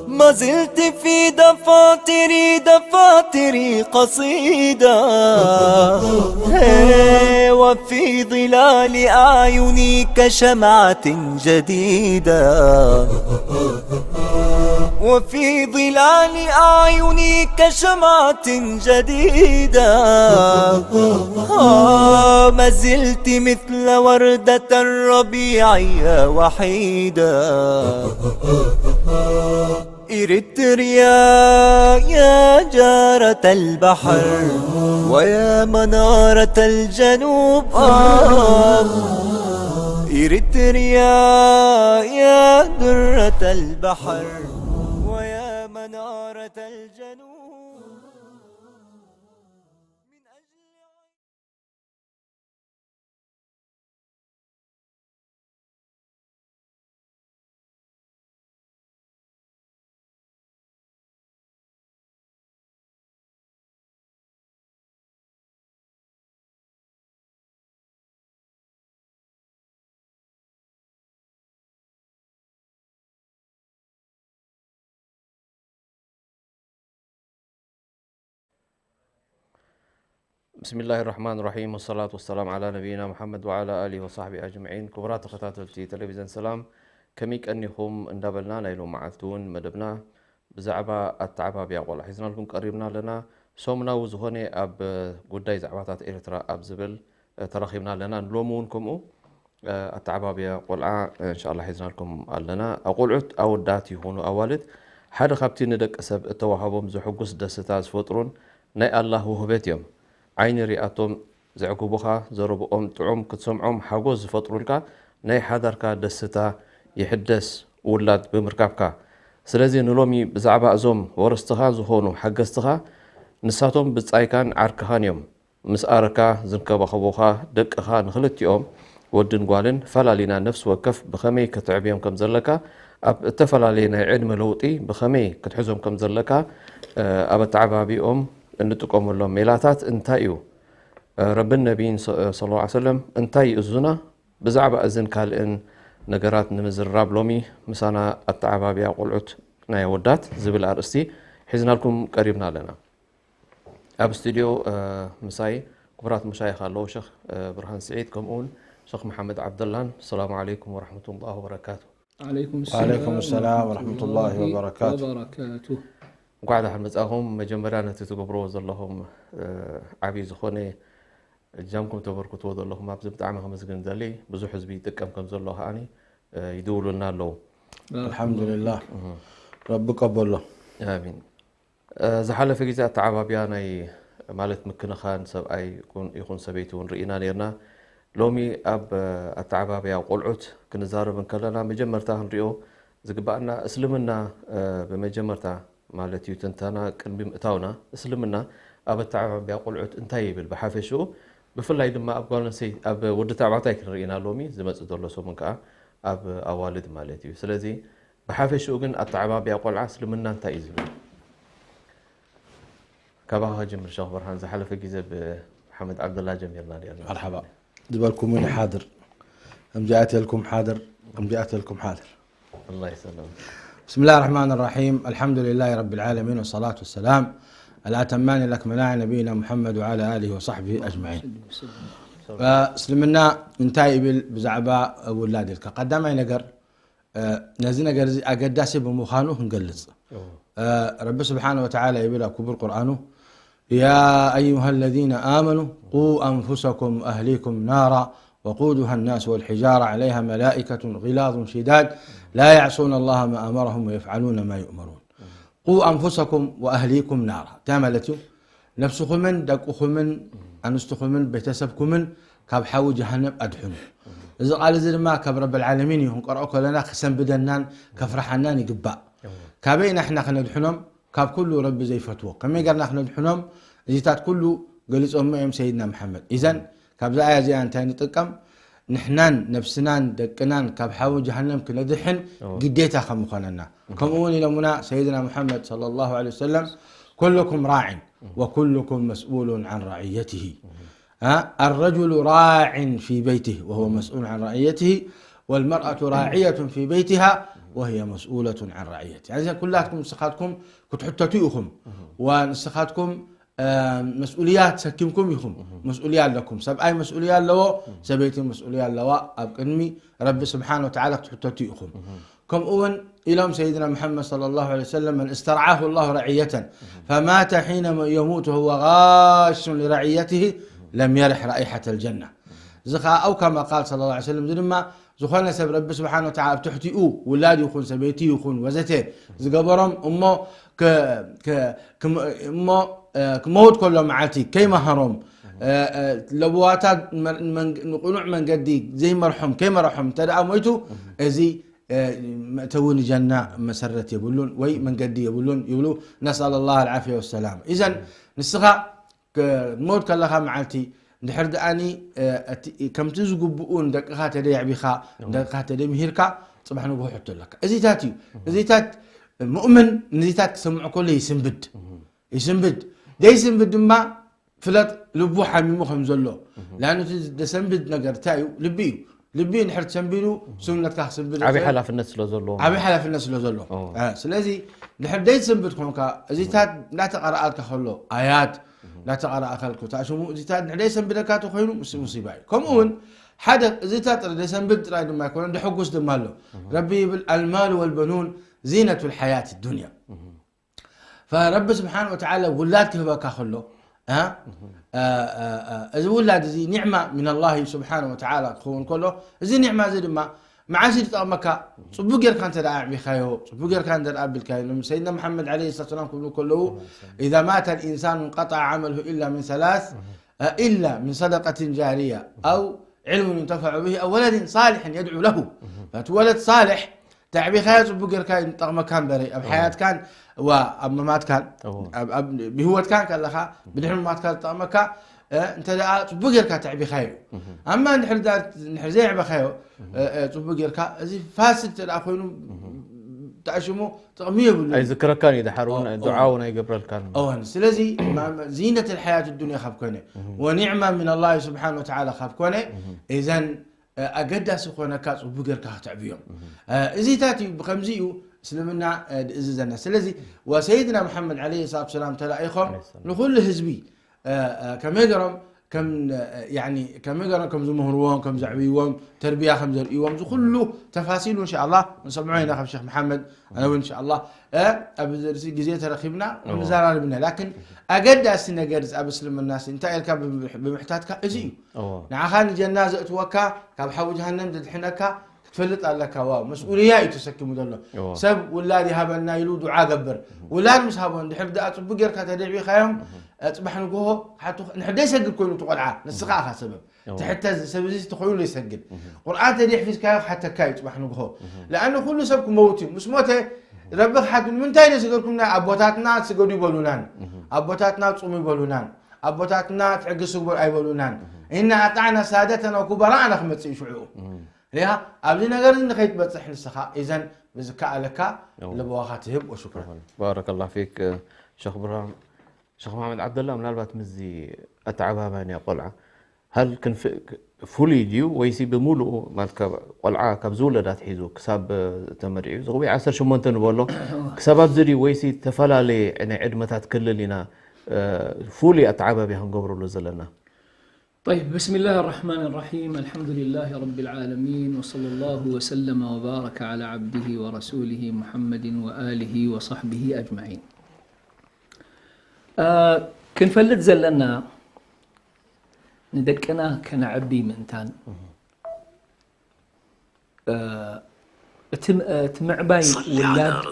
ما زلت في دفاتري، دفاتري قصيدة. هي، وفي ظلال أعيني كشمعة جديدة. وفي ظلال أعيني كشمعة جديدة. آه، ما زلت مثل وردة الربيع يا وحيدة. إريتريا يا جارة البحر، ويا منارة الجنوب، آه. إريتريا يا درة البحر، ويا منارة الجنوب. ብስሚላሂ ራሕማን ራሒም፣ ወሰላቱ ወሰላም ዓላ ነቢይና ሙሓመድ ወዓላ ኣሊሂ ወሳሕቢሂ ኣጅመዒን። ክቡራት ተኸታተልቲ ቴሌቪዝን ሰላም፣ ከመይ ቀኒኹም እንዳበልና፣ ናይ ሎም መዓልቲ እውን መደብና ብዛዕባ ኣተዓባብያ ቆልዓ ሒዝናልኩም ቀሪብና ኣለና። ሰሙናዊ ዝኾነ ኣብ ጉዳይ ዛዕባታት ኤርትራ ኣብ ዝብል ተራኺብና ኣለና። ንሎሚ እውን ከምኡ ኣተዓባብያ ቆልዓ እንሻላ ሒዝናልኩም ኣለና። ኣቆልዑት ኣወዳት ይኹኑ ኣዋልድ፣ ሓደ ካብቲ ንደቂ ሰብ እተዋህቦም ዘሕጉስ ደስታ ዝፈጥሩን ናይ ኣላህ ውህበት እዮም። ዓይኒ ሪኣቶም ዘዕግቡኻ፣ ዘረብኦም ጥዑም ክትሰምዖም ሓጎስ ዝፈጥሩልካ፣ ናይ ሓዳርካ ደስታ ይሕደስ ውላድ ብምርካብካ። ስለዚ ንሎሚ ብዛዕባ እዞም ወረስትኻ ዝኾኑ ሓገዝትኻ፣ ንሳቶም ብጻይካን ዓርክኻን እዮም። ምስ ኣረካ ዝንከባኸቡኻ ደቅኻ ንኽልቲኦም ወድን ጓልን ፈላሊና ነፍሲ ወከፍ ብኸመይ ከተዕብዮም ከም ዘለካ፣ ኣብ እተፈላለየ ናይ ዕድመ ለውጢ ብኸመይ ክትሕዞም ከም ዘለካ፣ እ፣ ኣብ ኣተዓባቢኦም እንጥቀመሎም ሜላታት እንታይ እዩ? እ፣ ረብን ነቢይን ሰ-፣ ሰለላሁ ዐለይሂ ወሰለም እንታይ ይእዙና? ብዛዕባ እዝን ካልእን ነገራት ንምዝርራብ ሎሚ ምሳና ኣተዓባብያ ቆልዑት ናይ ኣወዳት ዝብል ኣርእስቲ ሒዝናልኩም ቀሪብና ኣለና። ኣብ ስቱድዮ፣ እ፣ ምሳይ ክቡራት መሻይኽ ኣለዉ፣ ሸኽ፣ እ፣ ብርሃን ስዒድ፣ ከምኡውን ሸኽ መሓመድ ዓብደላን። ሰላሙ ዓለይኩም ወረሕመቱላሂ ወበረካቱ። ዓለይኩም ሰላም ወዓለይኩም ሰላም ወረሕመቱላሂ ወበረካቱ። ወበረካቱ። እንኳዕ ደሓን መጻኹም። መጀመርያ ነቲ ትገብርዎ ዘለኹም፣ እ፣ ዓብዪ ዝኾነ እጃምኩም ተበርክትዎ ዘለኹም ኣብዚ ብጣዕሚ ከመስግን ደሊ። ብዙሕ ህዝቢ ይጥቀም ከም ዘሎ ከዓኒ፣ እ፣ ይድውሉልና ኣለዉ። ኣልሓምዱሊላህ። እህ። ረቢ ቀበሎ። ኣሚን። እ፣ ዝሓለፈ ግዜ ኣተዓባብያ ናይ፣ ማለት፣ ምክንኻን ሰብኣይ ይኹን፣ ይኹን ሰበይቲ እውን ርኢና ነይርና። ሎሚ ኣብ፣ እ፣ ኣተዓባብያ ቆልዑት ክንዛረብ እንከለና መጀመርታ ክንሪኦ ዝግባኣና እስልምና፣ እ፣ ብመጀመርታ ማለት እዩ ትንተና ቅድሚ ምእታውና፣ እስልምና ኣብ ኣተዓባብያ ቆልዑት እንታይ ይብል ብሓፈሽኡ፣ ብፍላይ ድማ ኣብ ጓል ኣንስተይቲ፣ ኣብ ወዲ ተባዕታይ ክንርኢ ኢና ሎሚ ዝመጽእ ዘሎ ሰሙን ከኣ ኣብ ኣዋልድ ማለት እዩ። ስለዚ ብሓፈሽኡ ግን ኣተዓባብያ ቆልዓ እስልምና እንታይ እዩ ዝብል? ካባኻ ክጅምር ሸኽ ብርሃን፣ ዝሓለፈ ግዜ ብሓመድ ዓብደላ ጀሚርና ነርና። መርሓባ። ዝበልኩምኒ ሓድር፣ ከምዚ ኣትየልኩም ሓድር፣ ከምዚ ኣትየልኩም ሓድር። ኣላህ ይሰለም። بسم الله الرحمن الرحيم. الحمد لله رب العالمين، والصلاة والسلام الأتمان الأكملان على نبينا محمد وعلى آله وصحبه أجمعين. እ፣ እስልምና እንታይ ይብል ብዛዕባ ውላድ ኢልካ? ቀዳማይ ነገር፣ እ፣ ነዚ ነገር እዚ ኣገዳሲ ብምዃኑ ክንገልጽ። ኦ። እ፣ ረቢ ስብሓነ ወተዓላ ይብል ኣብ ክቡር ቁርኣኑ፣ يا أيها الذين آمنوا قوا أنفسكم وأهليكم نارا وقودها الناس والحجارة عليها ملائكة غلاظ شداد لا يعصون الله ما أمرهم ويفعلون ما يؤمرون. قوا أنفسكم وأهليكم نارا. እንታይ ማለት እዩ? ነብስኹምን ደቅኹምን ኣንስትኹምን ቤተሰብኩምን ካብ ሓዊ ጀሃነም ኣድሕኑ። እዚ ቃል እዚ ድማ ካብ ረብል ዓለሚን እዩ። ክንቀርኦ ከለና ክሰንብደናን ከፍርሓናን ይግባእ። እዎ። ካበይ ኢና ንሕና ክነድሕኖም? ካብ ኩሉ ረቢ ዘይፈትዎ። ከመይ ጌርና ክነድሕኖም? እዚታት ኩሉ ገሊጾሞ እዮም ሰይድና መሓመድ። ኢዘን ካብዛ ኣያ እዚኣ እንታይ ንጥቀም? ንሕናን ነብስናን ደቅናን ካብ ሓዊ ጀሃነም ክነድሕን እዎ። ግዴታ ከም ምዃነና። እዎ። ከምኡ እውን ኢሎምና ሰይድና መሓመድ ሰለላሁ ዐለይሂ ወሰለም፣ ኩሉኩም ራዕን፣ وكلكم مسؤول عن رعيته. ها؟ الرجل راع في بيته وهو مسؤول عن رعيته، والمرأة راعية في بيتها وهي مسؤولة عن رعيتها. يعني إذا كلاتكم ንስኻትኩም ክትሕተቱ ኢኹም፣ ወንስኻትኩም፣ እ፣ መስኡልያ ተሰኪምኩም ኢኹም። መስኡልያ ኣለኩም። ሰብኣይ መስኡልያ ኣለዎ፣ ሰበይቲ መስኡልያ ኣለዋ። ኣብ ቅድሚ ረቢ ስብሓን ወተዓላ ክትሕተቱ ኢኹም። ከምኡ እውን ኢሎም ሰይድና ሙሐመድ ሰለላሁ ዐለይሂ ወሰለም፣ من استرعاه الله رعية فمات حين يموت وهو غاش لرعيته لم يرح رائحة الجنة. እዚ ኸዓ፣ أو كما قال صلى الله عليه وسلم፣ እዚ ድማ ዝኾነ ሰብ ረቢ ስብሓን ወተዓላ ኣብ ትሕቲኡ ውላድ ይኹን ሰበይቲ ይኹን ወዘተ ዝገበሮም እሞ ክ-፣ ክ-፣ ክም-፣ እሞ፣ እ፣ ክመውት ከሎ መዓልቲ ከይመሃሮም፣ እ፣ እ፣ ለበዋታት መ-፣ መንግ-፣ ንቕኑዕ መንገዲ ዘይመርሖም ከይመርሖም እንተ ደኣ ሞይቱ፣ እዚ፣ እ፣ መእተዊ ንጀና መሰረት የብሉን ወይ መንገዲ የብሉን ይብሉ። ነስኣል ላህ ኣልዓፍያ ወሰላም። ኢዘን ንስኻ ክ-፣ ሞት ከለኻ መዓልቲ እንድሕር ደኣኒ፣ እ፣ እቲ፣ ከምቲ ዝግብኡ ንደቅኻ ተደየዕቢኻ፣ ንደቅኻ ተደምሂርካ፣ ጽባሕ ንግሆ ሕቶ ኣለካ። እዚታት እዩ። እዚታት፣ ሙእምን ነዚታት ክሰምዖ ከሎ ይስንብድ። ይስንብድ። ደይስንብድ ድማ ፍለጥ፣ ልቡ ሓሚሙ ከም ዘሎ። ላን እቲ ደሰንብድ ነገር እንታይ እዩ? ልቢ እዩ። ልቢ እንድሕር ተሰንቢዱ፣ ስውነትካ ክስንብድ ዓብዪ ይኽእል። ሓላፍነት ስለ ዘለዎ። ዓብዪ ሓላፍነት ስለ ዘለዎ። ኦ። እ፣ ስለዚ እንድሕር ደይትሰንብድ ኮንካ፣ እዚታት እናተቐረኣልካ ከሎ፣ ኣያት እናተቐረኣልካ ከሎ፣ ተኣሽሙ እዚታት እንድሕር ደይሰንብደካ ተኾይኑ፣ ምስ ሙሲባ እዩ። ከምኡ እውን ሓደ እዚታት ጥራይ ደሰንብድ ጥራይ ድማ ኣይኮነን፣ ደሕጉስ ድማ ኣሎ። ረቢ ይብል፣ المال والبنون زينة الحياة الدنيا. ፈረቢ ስብሓን ወተዓላ ውላድ ክህበካ ከሎ፣ እ፣ እ፣ እ፣ እ፣ እዚ ውላድ እዚ ኒዕማ ሚን ኣላሂ ስብሓን ወተዓላ ክኸውን ከሎ፣ እዚ ኒዕማ እዚ ድማ መዓስ እዩ ዝጠቕመካ? ጽቡቅ ጌርካ እንተ ደኣ ኣዕቢኻዮ፣ ጽቡቅ ጌርካ እንተ ደኣ ኣቢልካዮ። ንም-፣ ሰይድና መሓመድ ዓለይሂ ሰላቱ ወሰላም ክብሉ ከለዉ፣ إذا مات الإنسان انقطع عمله إلا من ثلاث، إلا من صدقة جارية أو علم ينتفع به أو ولد صالح يدعو له. እቲ ወለድ ሳልሕ ተዕቢኻዮ ጽቡቅ ጌርካ እዩ ዝጠቕመካ እምበረ፣ ኣብ ሓያትካን፣ ዋ፣ ኣብ መማትካን፣ እዎ። ኣብ፣ ኣብ፣ ብህይወትካን ከለኻ፣ ብድሕሪ ምማትካ ዝጠቕመካ፣ እ፣ እንተ ደኣ ጽቡቅ ጌርካ ተዕቢኻዮ እዩ። ኣማ እንድሕር ዳ-፣ እንድሕር ዘየዕበኻዮ፣ እ፣ እ፣ ጽቡቅ ጌርካ፣ እዚ ፋስድ እንተ ደኣ ኮይኑ፣ ተኣሽሙ ጥቕሚ የብሉን። ኣይዝክረካን እዩ፣ ድሓር እውን ኦ፣ ኦ። ዱዓ እውን ኣይገብረልካን። እወን፣ ስለዚ ማ-፣ ዚነት ልሓያት ዱንያ ካብ ኮነ፣ ወኒዕማ ምን ኣላህ ስብሓን ወተዓላ ካብ ኮነ፣ እዘን፣ እ፣ ኣገዳሲ ኮነካ ጽቡቅ ጌርካ ከተዕብዮም። እ፣ እዚታት እዩ፣ ብኸምዚ እዩ እስልምና፣ እ፣ ዝእዝዘና። ስለዚ፣ ወሰይድና መሓመድ ዓለይሂ ሰላቱ ወሰላም ተላኢኾም ዓለይሂ ሰላም። ንኹሉ ህዝቢ እ፣ እ፣ ከመይ ገሮም ከም፣ እ፣ ያኒ፣ ከመይ ገሮም ከም ዝምህርዎም፣ ከም ዘዕብይዎም፣ ተርቢያ ከም ዘርእይዎም፣ እዚ ኩሉ ተፋሲሉ እንሻኣላህ ንሰምዖ ኢና ካብ ሸኽ መሓመድ፣ ኣነ እውን እንሻኣላህ፣ እ፣ ኣብዚ ርእሲ ግዜ ተረኺብና እዎ። ክንዘራረብ ኢና። ላኪን ኣገዳሲ ነገር ኣብ እስልምና ሲ እንታይ ኢልካ ብምሕ-፣ ብምሕታትካ እዚ እዩ። እዎ። ንዓኻ ንጀና ዘእትወካ፣ ካብ ሓዊ ጀሃነም ዘድሕነካ፣ ክትፈልጥ ኣለካ። ዋው፣ መስኡልያ እዩ ተሰኪሙ ዘሎ። እዎ። ሰብ ውላድ ይሃበና ኢሉ ዱዓ ገብር። ውላድ ምስ ሃቦ፣ እንድሕር ደኣ ጽቡቅ ጌርካ ተደዕቢኻዮም፣ እ፣ ጽባሕ ንግሆ ክሓቱኻ፣ እንድሕር ደይሰግድ ኮይኑ እቲ ቆልዓ፣ ንስኻ ኢኻ ሰበብ። እዎ። ትሕተት፣ ሰብ እዚ ተኾይኑ ዘይሰግድ። ቁርኣን ተደይ ሒዝካዮ ክሓተካ እዩ ጽባሕ ንግሆ። ለኣነ ኩሉ ሰብ ክመውት እዩ። ምስ ሞተ፣ ረቢ ክሓቱ፣ ንምንታይ ዘይሰገድኩም? ናይ ኣቦታትና ስገዱ ይበሉናን፣ ኣቦታትና ጽሙ ይበሉናን፣ ኣቦታትና ትዕግስቲ ግበሩ ኣይበሉናን። ኢና ኣጣዕና ሳደተና ወኩበራኣና ክመጽእ እዩ ሽዑ። ሪኢኻ፣ ኣብዚ ነገር እዚ ንኸይትበጽሕ ንስኻ፣ ኢዘን ብዝከኣለካ እዎ። ለበዋኻ ትህብ። ወሽኩራን። እወን። ባረከላህ ፊክ፣ ሸኽ ብርሃን። ሸኽ መሓመድ ዓብደላ፣ ምናልባት ምስዚ ኣተዓባብያ ናይ ቆልዓ፣ ሃል ክንፍ-፣ ፍሉይ ድዩ ወይሲ ብምሉኡ፣ ማለት፣ ካብ ቆልዓ ካብ ዝውለድ ኣትሒዙ ክሳብ ተመርዒ፣ ዝቕቢ ዓሰርተ ሸሞንተ ንበሎ፣ ክሳብ ኣብዚ ድዩ ወይሲ ዝተፈላለየ ናይ ዕድመታት ክልል ኢና፣ እ፣ ፍሉይ ኣተዓባብያ ክንገብረሉ ዘለና? طيب، بسم الله الرحمن الرحيم، الحمد لله رب العالمين، وصلى الله وسلم وبارك على عبده ورسوله محمد وآله وصحبه أجمعين. እ፣ ክንፈልጥ ዘለና ንደቅና ከነዕቢ ምእንታን፣ እ፣ እቲ ም-፣ እቲ ምዕባይ ውላድ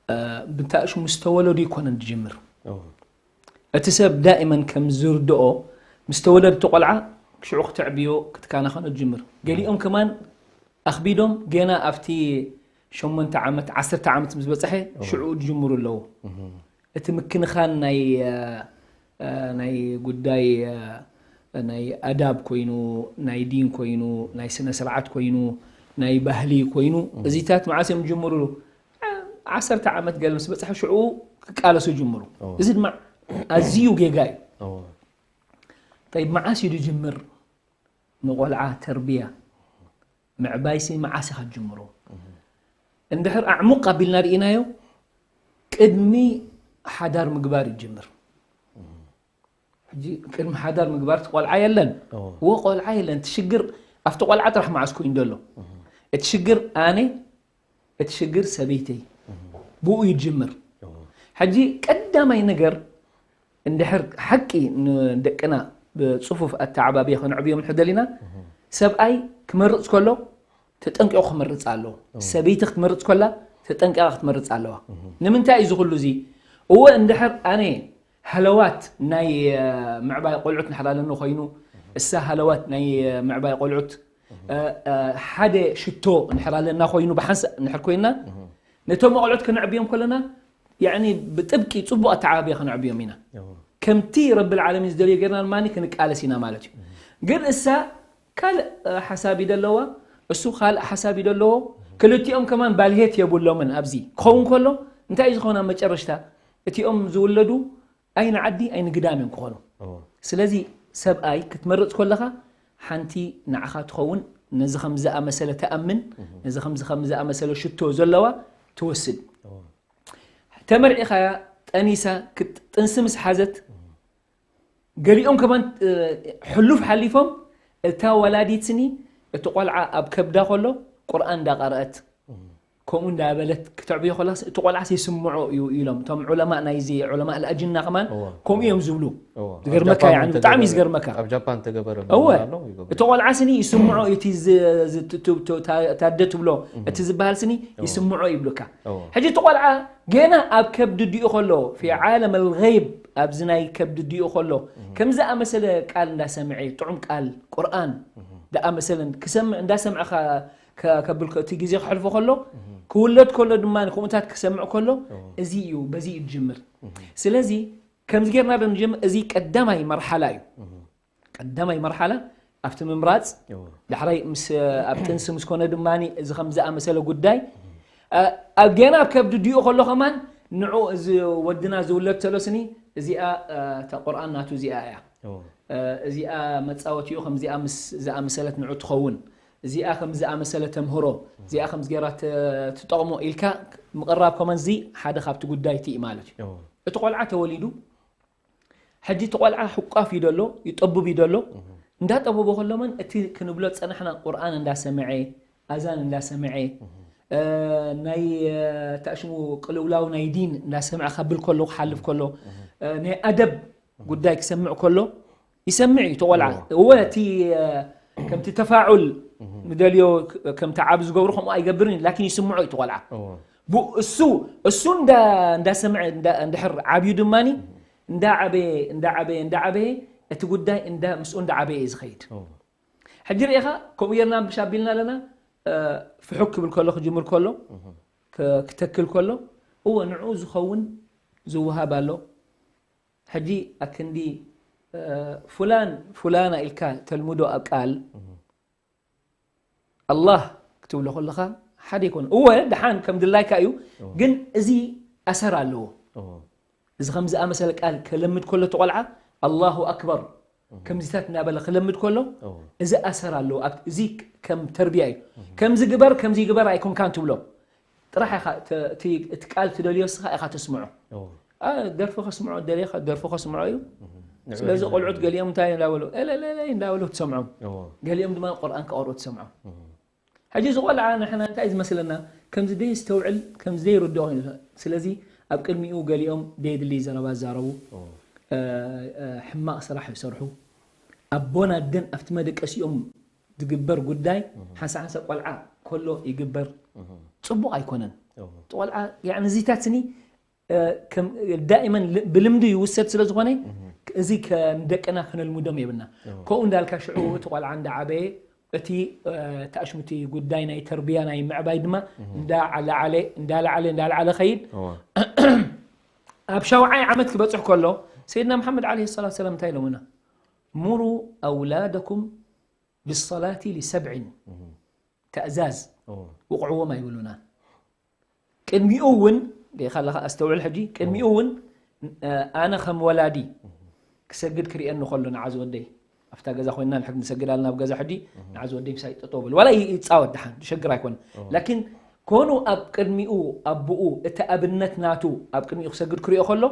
እ፣ ብታእሹ ምስ ተወለዱ ይኮነን ዝጅምር። እዎ። እቲ ሰብ ዳኢመን ከም ዝርድኦ፣ ምስ ተወለደ እቲ ቆልዓ፣ ሽዑ ክተዕብዮ፣ ክትከናኸኖ ትጅምር። ገሊኦም ከማን ኣኽቢዶም፣ ገና ኣብቲ ሸሞንተ ዓመት፣ ዓሰርተ ዓመት ምስ በጽሐ፣ እዎ። ሽዑ ዝጅምሩ ኣለዉ። እቲ ምክንኻን ናይ፣ እ፣ እ፣ ናይ ጉዳይ፣ እ፣ ናይ ኣዳብ ኮይኑ፣ ናይ ዲን ኮይኑ፣ ናይ ስነ ስርዓት ኮይኑ፣ ናይ ባህሊ ኮይኑ፣ እዚታት መዓስ እዮም ዝጅምሩ? ዓሰርተ ዓመት ገለ ምስ በጽሐ ሽዑ ክቃለሱ ይጅምሩ። እዚ ድማ ኣዝዩ ጌጋ እዩ። እዎ ጠይብ፣ መዓስ እዩ ዝጅምር ንቆልዓ ተርቢያ? ምዕባይሲ መዓስ ኢኻ ትጅምሮ? እንድሕር ኣዕሙቕ ኣቢልና ርኢናዮ፣ ቅድሚ ሓዳር ምግባር ይጅምር። ሕጂ ቅድሚ ሓዳር ምግባር እቲ ቆልዓ የለን። እዎ እዎ ቆልዓ የለን። እቲ ሽግር ኣብቲ ቆልዓ ጥራሕ መዓስ ኮይኑ ዘሎ። እቲ ሽግር ኣነ፣ እቲ ሽግር ሰበይተይ። ብኡ ይጅምር። እዎ ሕጂ ቀዳማይ ነገር እንድሕር ሓቂ ንደቅና ብፅፉፍ ኣተዓባብያ ከነዕብዮም ንሕደል ኢና። ሰብኣይ ክመርፅ ከሎ ተጠንቂቑ ክመርፅ ኣለዎ። ሰበይቲ ክትመርፅ ከላ ተጠንቂቓ ክትመርፅ ኣለዋ። ንምንታይ እዩ እዚ ኩሉ እዚ? እወ እንድሕር ኣነ ሃለዋት ናይ እ፣ ምዕባይ ቆልዑት እንድሕር ኣለኒ ኮይኑ፣ እሳ ሃለዋት ናይ እ፣ ምዕባይ ቆልዑት እ፣ እ፣ ሓደ ሽቶ እንድሕር ኣለና ኮይኑ ብሓንሳእ እንድሕር ኮይና ነቶም ቆልዑት ከነዕብዮም ከለና ያኒ ብጥብቂ ፅቡቅ ኣተዓባብያ ከነዕብዮም ኢና። እዎ ከምቲ ረብል ዓለሚን ዝደልዮ ጌርና ድማ ክንቃለስ ኢና ማለት እዩ። ግን እሳ ካልእ ሓሳብ እዩ ደለዋ፣ እሱ ካልእ ሓሳብ እዩ ደለዎ። ክልቲኦም ከማን ባልሄት የብሎምን። ኣብዚ ክኸውን ከሎ እንታይ እዩ ዝኸውን ኣብ መጨረሽታ? እቲኦም ዝውለዱ ኣይንዓዲ ኣይንግዳም እዮም ክኾኑ። እዎ ስለዚ ሰብኣይ ክትመርፅ ከለኻ ሓንቲ ንዓኻ ትኸውን፣ ነዚ ከም ዝኣመሰለ ተኣምን፣ ነዚ ከም ከም ዝኣመሰለ ሽቶ ዘለዋ ትወስድ። እዎ ተመርዒኻያ ጠኒሳ ክጥ- ጥንሲ ምስ ሓዘት ገሊኦም ከማን እ፣ ሕሉፍ ሓሊፎም እታ ወላዲት ስኒ እቲ ቆልዓ ኣብ ከብዳ ከሎ ቁርኣን እንዳቀረአት ከምኡ እንዳበለት ክተዕብዮ ከላ እቲ ቆልዓስ ይስምዖ እዩ ኢሎም እቶም ዑለማ ናይዚ ዑለማ ኣልኣጅና ከማን እዎ። ከምኡ እዮም ዝብሉ። እዎ ዝገርመካ ኣብ ጃፓን ያኒ ብጣዕሚ እዩ ተገበረ- ዝገርመካ። ኣብ ጃፓን ተገበረ እወ ኣሎ ይገብሩ እቲ ቆልዓ ስኒ ይስምዖ እዩ እቲ ዝ- ዝ- ት- ት- ት- ታ- ታደ ትብሎ እቲ ዝበሃል ስኒ ይስምዖ ይብሉካ። እዎ ሕጂ እቲ ቆልዓ ገና ኣብ ከብዲ ዲኡ ከሎ ፊ ዓለም ኣልገይብ ኣብዚ ናይ ከብዲ ዲኡ ከሎ ከምዚ ኣመሰለ ቃል እንዳሰምዐ ጥዑም ቃል ቁርኣን ዝኣመሰለን ክሰምዕ እንዳሰምዐ ከ- ከ- ከብል ከ- እቲ ግዜ ክሕልፎ ከሎ ክውለድ ከሎ ድማ ከምኡታት ክሰምዕ ከሎ እዚ እዩ በዚ እዩ ዝጅምር። ስለዚ ከምዚ ጌርና ዶ ንጀምር? እዚ ቀዳማይ መርሓላ እዩ። ቀዳማይ መርሓላ ኣብቲ ምምራፅ እዎ ዳሕራይ ምስ ኣብ ጥንሲ ምስ ኮነ ድማ እዚ ከም ዝኣመሰለ ጉዳይ እ፣ ኣብ ገና ኣብ ከብዲ ዲኡ ከሎ ከማን ንዑ እዚ ወድና ዝውለድ ተሎ ስኒ እዚኣ እ፣ እታ ቁርኣን ናቱ እዚኣ እያ። እዎ እ፣ እዚኣ መፃወቲኡ ከምዚኣ ምስ ዝኣመሰለት ንዑ ትኸውን፣ እዚኣ ከም ዝኣመሰለ ተምህሮ፣ እዚኣ ከም ገይራ ተ- ትጠቕሞ ኢልካ ምቕራብ ከማን እዚ ሓደ ካብቲ ጉዳይቲ እዩ ማለት እዩ። እዎ እቲ ቆልዓ ተወሊዱ ሕጂ እቲ ቆልዓ ሕቋፍ እዩ ደሎ፣ ይጠቡብ እዩ ደሎ። እንዳጠበቦ ከሎመን እቲ ክንብሎ ዝፀናሕና ቁርኣን እንዳሰምዐ ኣዛን እንዳሰምዐ እ፣ ናይ እ፣ ታሽሙ ቅልውላው ናይ ዲን እንዳሰምዐ ከብል ከሎ ክሓልፍ ከሎ እ፣ ናይ ኣደብ ጉዳይ ክሰምዕ ከሎ ይሰምዕ እዩ እቲ ቆልዓ። እወ እቲ እ፣ ከምቲ ተፋዑል ንደልዮ ክ- ከምቲ ዓብ ዝገብሩ ከምኡ ኣይገብርን እዩ፣ ላኪን ይስምዖ እዩ እቲ ቆልዓ። እዎ ቡ- እሱ እሱ እንዳ እንዳሰምዐ እንዳ- እንድሕር ዓብዩ ድማኒ እንዳዓበየ እንዳዓበየ እንዳዓበየ እቲ ጉዳይ እንዳ ምስኡ እንዳዓበየ እዩ ዝኸይድ። እዎ ሕጂ ርኢኻ ከምኡ ጌርና ብሻ ኣቢልና ኣለና እ፣ ፍሑክ ክብል ከሎ ክጅምር ከሎ ክ- ክተክል ከሎ እወ ንዑ ዝኸውን ዝወሃብ ኣሎ። ሕጂ ኣክንዲ እ፣ ፉላን ፉላና ኢልካ ተልምዶ ኣብ ቃል ኣላህ ክትብሎ ከለኻ ሓደ ይኮን እወ ደሓን ከም ድላይካ እዩ። ግን እዚ ኣሰር ኣለዎ። እዎ እዚ ከም ዝኣመሰለ ቃል ከለምድ ከሎ እቲ ቆልዓ ኣላሁ ኣክበር ከምዚታት እናበለ ክለምድ ከሎ እዎ እዚ ኣሰር ኣለዎ። ኣብ- እዚ ከም ተርቢያ እዩ። ከምዚ ግበር ከምዚ ግበር ኣይኮንካን ትብሎ ጥራሕ ኢኻ ተ- እቲ እቲ ቃል ትደልዮ እስኻ ኢኻ ተስምዖ። እዎ ኣ፣ ደርፊ ከስምዖ ደሊኻ ደርፊ ከስምዖ እዩ። ስለዚ ቆልዑት ገሊኦም እንታይ እንዳበሉ ኤለለለ እንዳበሉ ትሰምዖም፣ እዎ ገሊኦም ድማ ቁርኣን ከቕርኡ ትሰምዖም። ሕጂ እዚ ቆልዓ ንሕና እንታይ ዝመስለና ከምዚ ደይ ስተውዕል ከምዚ ደይ ርድኦ ኮይኑ፣ ስለዚ ኣብ ቅድሚኡ ገሊኦም ደይ ድልይ ዘረባ ዛረቡ፣ እዎ እ፣ እ፣ ሕማቕ ስራሕ ይሰርሑ። ኣቦን ኣደን ኣብቲ መደቀሲኦም ዝግበር ጉዳይ ሓንሳ ሓንሳ ቆልዓ ከሎ ይግበር፣ ፅቡቕ ኣይኮነን። እዎ እቲ ቆልዓ ያኒ እዚታት ስኒ እ፣ ከም ዳኢመን ል- ብልምዲ ይውሰድ ስለ ዝኾነ እዚ ከ- ንደቅና ክነልምዶም የብልና። ከምኡ እንዳልካ ሽዑ እቲ ቆልዓ እንዳዓበየ እቲ እ፣ ተኣሽሙቲ ጉዳይ ናይ ተርቢያ ናይ ምዕባይ ድማ እንዳዓለዓለ እንዳለዓለ እንዳለዓለ ኸይድ እዎ ኣብ ሻውዓይ ዓመት ክበፅሕ ከሎ ሰይድና መሓመድ ዓለይሂ ሰላቱ ሰላም እንታይ ኢሎምና? ሙሩ ኣውላደኩም ብሰላቲ ሊሰብዒን ተእዛዝ እዎ ውቕዕዎም ኣይብሉና። ቅድሚኡ እውን ሪኢኻ ኣለኻ፣ ኣስተውዕል። ሕጂ ቅድሚኡ እውን ኣነ ከም ወላዲ ክሰግድ ክርእየኒ ከሎ፣ ንዓ ዝወደይ ኣብታ ገዛ ኮይንና ንሕድ ንሰግድ ኣለና ኣብ ገዛ፣ ሕጂ ንዓ ዝወደይ ምሳይ ጠጠው በል፣ ዋላ ይፃወት ደሓን፣ ዝሸግር ኣይኮነ። ላኪን ኮኑ ኣብ ቅድሚኡ ኣቦኡ እቲ ኣብነት ናቱ ኣብ ቅድሚኡ ክሰግድ ክርእዮ ከሎ፣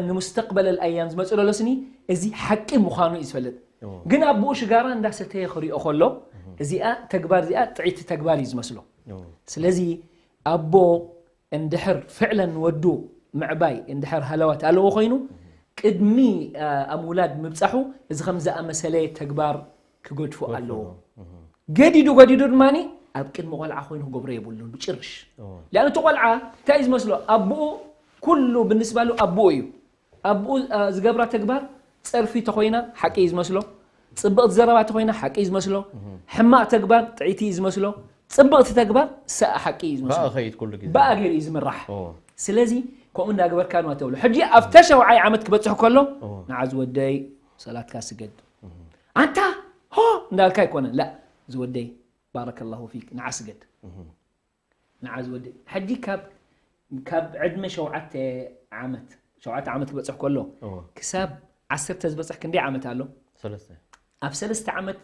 ንሙስተቅበል ኣልኣያም ዝመፅእ ዘሎ ስኒ፣ እዚ ሓቂ ምዃኑ እዩ ዝፈልጥ። ግን ኣቦኡ ሽጋራ እንዳሰተየ ክሪኦ ከሎ፣ እዚኣ ተግባር እዚኣ ጥዕይቲ ተግባር እዩ ዝመስሎ። ስለዚ ኣቦ እንድሕር ፍዕለን ንወዱ ምዕባይ እንድሕር ሃለዋት ኣለዎ ኮይኑ፣ ቅድሚ ኣምውላድ ምብፃሑ እዚ ከም ዝኣመሰለ ተግባር ክገድፎ ኣለዎ። ገዲዱ ገዲዱ ድማ ኣብ ቅድሚ ቆልዓ ኮይኑ ክገብሮ የብሉን ብጭርሽ። ሊኣን እቲ ቆልዓ እንታይ እዩ ዝመስሎ? ኣቦኡ ኩሉ ብንስባሉ ኣቦኡ እዩ። ኣቦኡ ዝገብራ ተግባር ፀርፊ ተኮይና ሓቂ እዩ ዝመስሎ፣ ፅብቕቲ ዘረባ ተኮይና ሓቂ እዩ ዝመስሎ፣ ሕማቕ ተግባር ጥዒቲ እዩ ዝመስሎ፣ ፅብቕቲ ተግባር ሰኣ ሓቂ እዩ ዝመስሎ። ከይድ ኩሉ ግዜ ብኣ ገይሩ እዩ ዝምራሕ። ስለዚ ከምኡ እንዳገበርካ ድማ ተብሎ። ሕጂ ኣብተ ሸውዓይ ዓመት ክበፅሕ ከሎ ንዓ ዝወደይ ሰላትካ ስገድ፣ ኣንታ ሆ እንዳልካ ኣይኮነን። ላ ዝወደይ ባረከላሁ ፊክ ንዓ ስገድ፣ ንዓ ዝወደይ። ሕጂ ካብ ካብ ዕድመ ሸውዓተ ዓመት ሸውዓተ ዓመት ክበፅሕ ከሎ ክሳብ ዓሰርተ ዝበፅሕ ክንደይ ዓመት ኣሎ? ሰለስተ ኣብ ሰለስተ ዓመት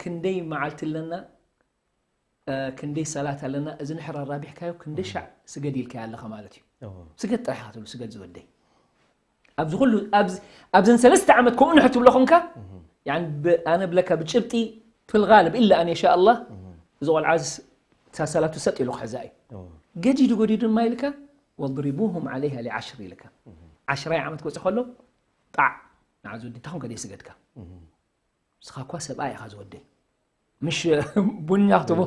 ክንደይ መዓልቲ ኣለና? ክንደይ ሰላት ኣለና? እዚ ንሕር ኣራቢሕካዮ ክንደይ ሻዕ ስገድ ኢልካዮ ኣለኻ ማለት እዩ። ስገድ ጥራሕ ኢኻ ትብሉ፣ ስገድ ዝወደይ። ኣብዚ ኩሉ ኣብዘን ሰለስተ ዓመት ከምኡ ንሕር ትብሎ ኮንካ፣ ኣነ ብለካ ብጭብጢ ፊልጋልብ ኢላ ኣነ ኢንሻ ኣላህ፣ እዚ ቆልዓ ሰላቱ ሰጥ ኢሉ ክሕዛ እዩ። ገዲዱ ገዲዱ ድማ ኢልካ ወድሪቡሁም ዓለይሃ ሊዓሽር ኢልካ፣ ዓሽራይ ዓመት ክወፅእ ከሎ ጣዕ ንዓ ዝወዲ እንታይ ኮንካ ደይ ስገድካ? ንስኻ እኳ ሰብኣይ ኢኻ ዝወደይ፣ ምሽ ቡኛ ክትቦ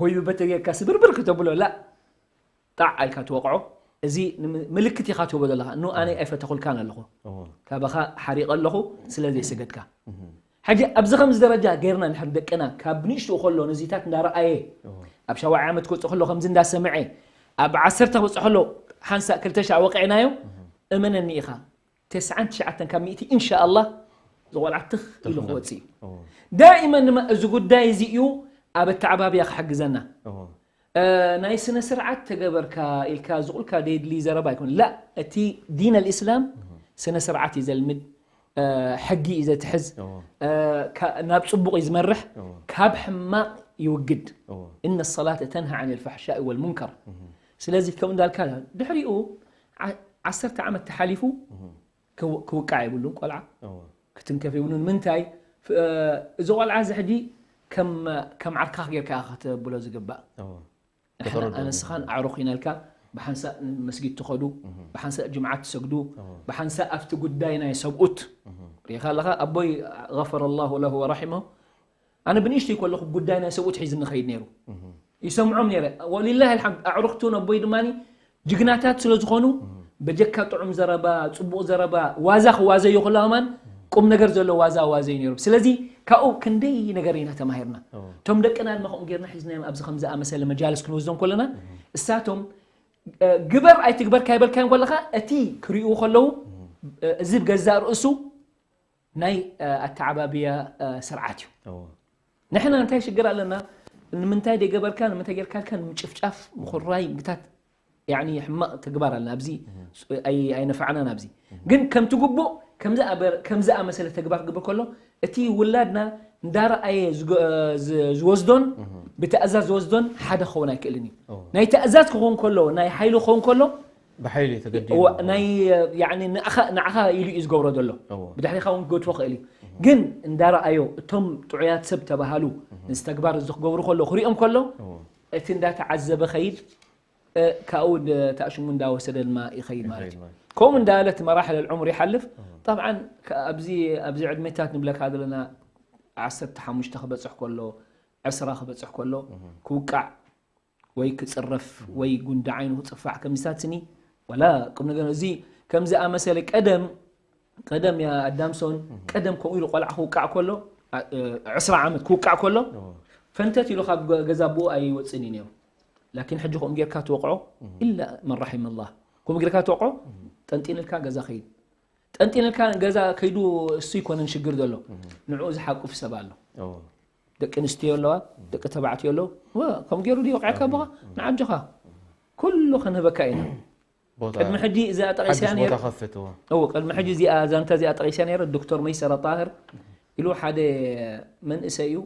ወይ ብበተ ጌርካ ስብርብር ክተብሎ ላ ጣዕ ኣልካ ትወቕዖ። እዚ ምልክት ኢኻ ትህቦ ዘለኻ፣ ኑ ኣነ ኣይፈተኹልካን ኣለኹ፣ ካባኻ ሓሪቐ ኣለኹ ስለ ዘይሰገድካ። ሕጂ ኣብዚ ከምዚ ደረጃ ጌርና ንሕር ደቅና ካብ ንእሽትኡ ከሎ ነዚታት እንዳረኣየ ኣብ ሻውዓይ ዓመት ክወፅእ ከሎ ከምዚ እንዳሰምዐ ኣብ ዓሰርተ ክወፅእ ከሎ ሓንሳእ ክልተ ሻዕ ወቂዕናዮ፣ እመነኒ ኢኻ ተስዓን ትሽዓተን ካብ ሚእቲ ኢንሻኣላህ ዝቆልዓ ትኽ ኢሉ ክወፅእ እዩ። ዳኢመን ድማ እዚ ጉዳይ እዚ እዩ ኣብ ኣተዓባብያ ክሕግዘና። ናይ ስነ ስርዓት ተገበርካ ኢልካ ዝቑልካ ደየድሊ ዘረባ ኣይኮን። ላ እቲ ዲን ኣልእስላም ስነ ስርዓት እዩ ዘልምድ፣ ሕጊ እዩ ዘትሕዝ፣ ናብ ፅቡቕ እዩ ዝመርሕ፣ ካብ ሕማቕ ይውግድ። እነ ሰላተ ተንሃ ዓን ልፋሕሻኢ ወልሙንከር። ስለዚ ከም እንዳልካ ድሕሪኡ ዓሰርተ ዓመት ተሓሊፉ ክውቃዕ የብሉን ቆልዓ፣ ክትንከፍ የብሉን። ምንታይ እዚ ቆልዓ እዚ ሕጂ ከም ዓርካኽ ጌርካ ከተብሎ ዝግባእ። ኣነ ንስኻን ኣዕሩኽ ኢና ኢልካ ብሓንሳእ መስጊድ ትኸዱ፣ ብሓንሳእ ጅምዓት ትሰግዱ፣ ብሓንሳእ ኣብቲ ጉዳይ ናይ ሰብኡት ሪኢኻ ኣለኻ። ኣቦይ غفر الله له ورحمه ኣነ ብንእሽተይ ከለኹ ጉዳይ ናይ ሰብኡት ሒዝኒ ኸይድ ነይሩ። ይሰምዖም ነይረ። ወሊላሂ ኣልሓምድ ኣዕሩኽቲ እውን ኣቦይ ድማ ጅግናታት ስለ ዝኾኑ በጀካ ጥዑም ዘረባ፣ ፅቡቕ ዘረባ፣ ዋዛ ክዋዘዮ ከለዋ ማን ቁም ነገር ዘሎ ዋዛ ዋዘዩ ነይሮም። ስለዚ ካብኡ ክንደይ ነገር ኢና ተማሂርና። እቶም ደቅና ድማ ከምኡ ጌርና ሒዝናዮም ኣብዚ ከም ዝኣመሰለ መጃልስ ክንወስዶም ከለና እሳቶም ግበር ኣይትግበር ካይበልካዮም ከለኻ እቲ ክሪኡ ከለዉ እዚ ገዛእ ርእሱ ናይ ኣተዓባብያ ስርዓት እዩ። ንሕና እንታይ ሽግር ኣለና? ንምንታይ ደይገበርካ ንምንታይ ጌርካልካ ንምጭፍጫፍ ምኹራይ ምግታት ያኒ ሕማቕ ተግባር ኣለና ኣብዚ ኣይነፋዕናን ኣብዚ ግን ከምቲ ግቡእ ከም ዝኣመሰለ ተግባር ክግበር ከሎ እቲ ውላድና እንዳረኣየ ዝወስዶን ብትእዛዝ ዝወስዶን ሓደ ክኸውን ኣይክእልን እዩ። ናይ ትእዛዝ ክኸውን ከሎ ናይ ሓይሊ ክኸውን ከሎ ብሓይሊ ተገዲዱ ናይ ያኒ ንዓኻ ንዓኻ ኢሉ እዩ ዝገብሮ ዘሎ። ብድሕሪኻ እውን ክገድፎ ክእል እዩ። ግን እንዳረኣዮ እቶም ጥዑያት ሰብ ተባሃሉ ነዚ ተግባር እዚ ክገብሩ ከሎ ክሪኦም ከሎ እቲ እንዳተዓዘበ ኸይድ ካብኡ ተኣሽሙ እንዳወሰደ ድማ ይኸይድ ማለት እዩ። ከምኡ እንዳበለ እቲ መራሕል ልዑምር ይሓልፍ። ጠብዓን ኣብዚ ዕድሜታት ንብለካ ዘለና ዓሰርተ ሓሙሽተ ክበፅሕ ከሎ ዕስራ ክበፅሕ ከሎ ክውቃዕ ወይ ክፅረፍ ወይ ጉንዲ ዓይኑ ክፅፋዕ ከምዚታት ስኒ ዋላ ቁም ነገር እዚ ከምዚ ኣመሰለ ቀደም ቀደም ያ ኣዳምሶን ቀደም ከምኡ ኢሉ ቆልዓ ክውቃዕ ከሎ ዕስራ ዓመት ክውቃዕ ከሎ ፈንተት ኢሉ ካብ ገዛ ብኡ ኣይወፅን እዩ ነይሩ። ላኪን ሕጂ ከምኡ ጌርካ ትወቕዖ ኢላ መን ራሒመ ላህ ከምኡ ጌርካ ትወቕዖ ጠንጢንልካ ገዛ ከይድ ጠንጢንልካ ገዛ ከይዱ እሱ ይኮነን ሽግር ዘሎ ንዕኡ ዝሓቁፍ ሰብ ኣሎ። ደቂ ኣንስትዮ ኣለዋ ደቂ ተባዕትዮ ኣለዉ። ከም ገይሩ ድዩ ወቂዕካ ኣቦኻ ንዓጀኻ ኩሉ ክንህበካ ኢና። ቦታ ቅድሚ ሕጂ እዚኣ ጠቒሰያ ሓድሽ ነይረ ቦታ ከፍትዎ እዎ ቅድሚ ሕጂ እዚኣ ዛንታ እዚኣ ጠቒሰያ ነይረ። ዶክተር መይሰረ ጣህር ኢሉ ሓደ መንእሰይ እዩ።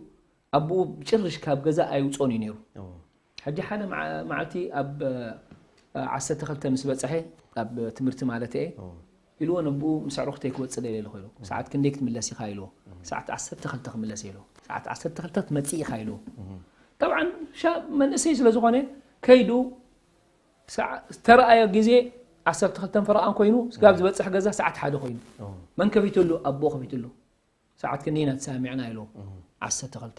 ኣቦኡ ብጭርሽ ካብ ገዛ ኣይውፅኦን እዩ ነይሩ። እዎ ሕጂ ሓደ መዓ- መዓልቲ ኣብ እ፣ ዓሰርተ ክልተ ምስ በፅሐ ኣብ ትምህርቲ ማለት እየ እዎ ኢልዎ ነብኡ ምስ ኣዕሩኽተይ ክወፅእ ደልየ ኣለኹ ኢሉ። ሰዓት ክንደይ ክትምለስ ኢኻ ኢልዎ። ሰዓት ዓሰርተ ክልተ ክምለስ ኢልዎ። ሰዓት ዓሰርተ ክልተ ክትመፅእ ኢኻ ኢልዎ። ጠብዓን ሻብ መንእሰይ ስለ ዝኾነ ከይዱ ሰዓ- ዝተረኣዮ ግዜ ዓሰርተ ክልተን ፈረቓን ኮይኑ ስጋብ ዝበፅሕ ገዛ ሰዓት ሓደ ኮይኑ እዎ መን ከፊትሉ? ኣቦ ከፊትሉ። ሰዓት ክንደይ ኢና ተሰማሚዕና ኢልዎ። ዓሰርተ ክልተ።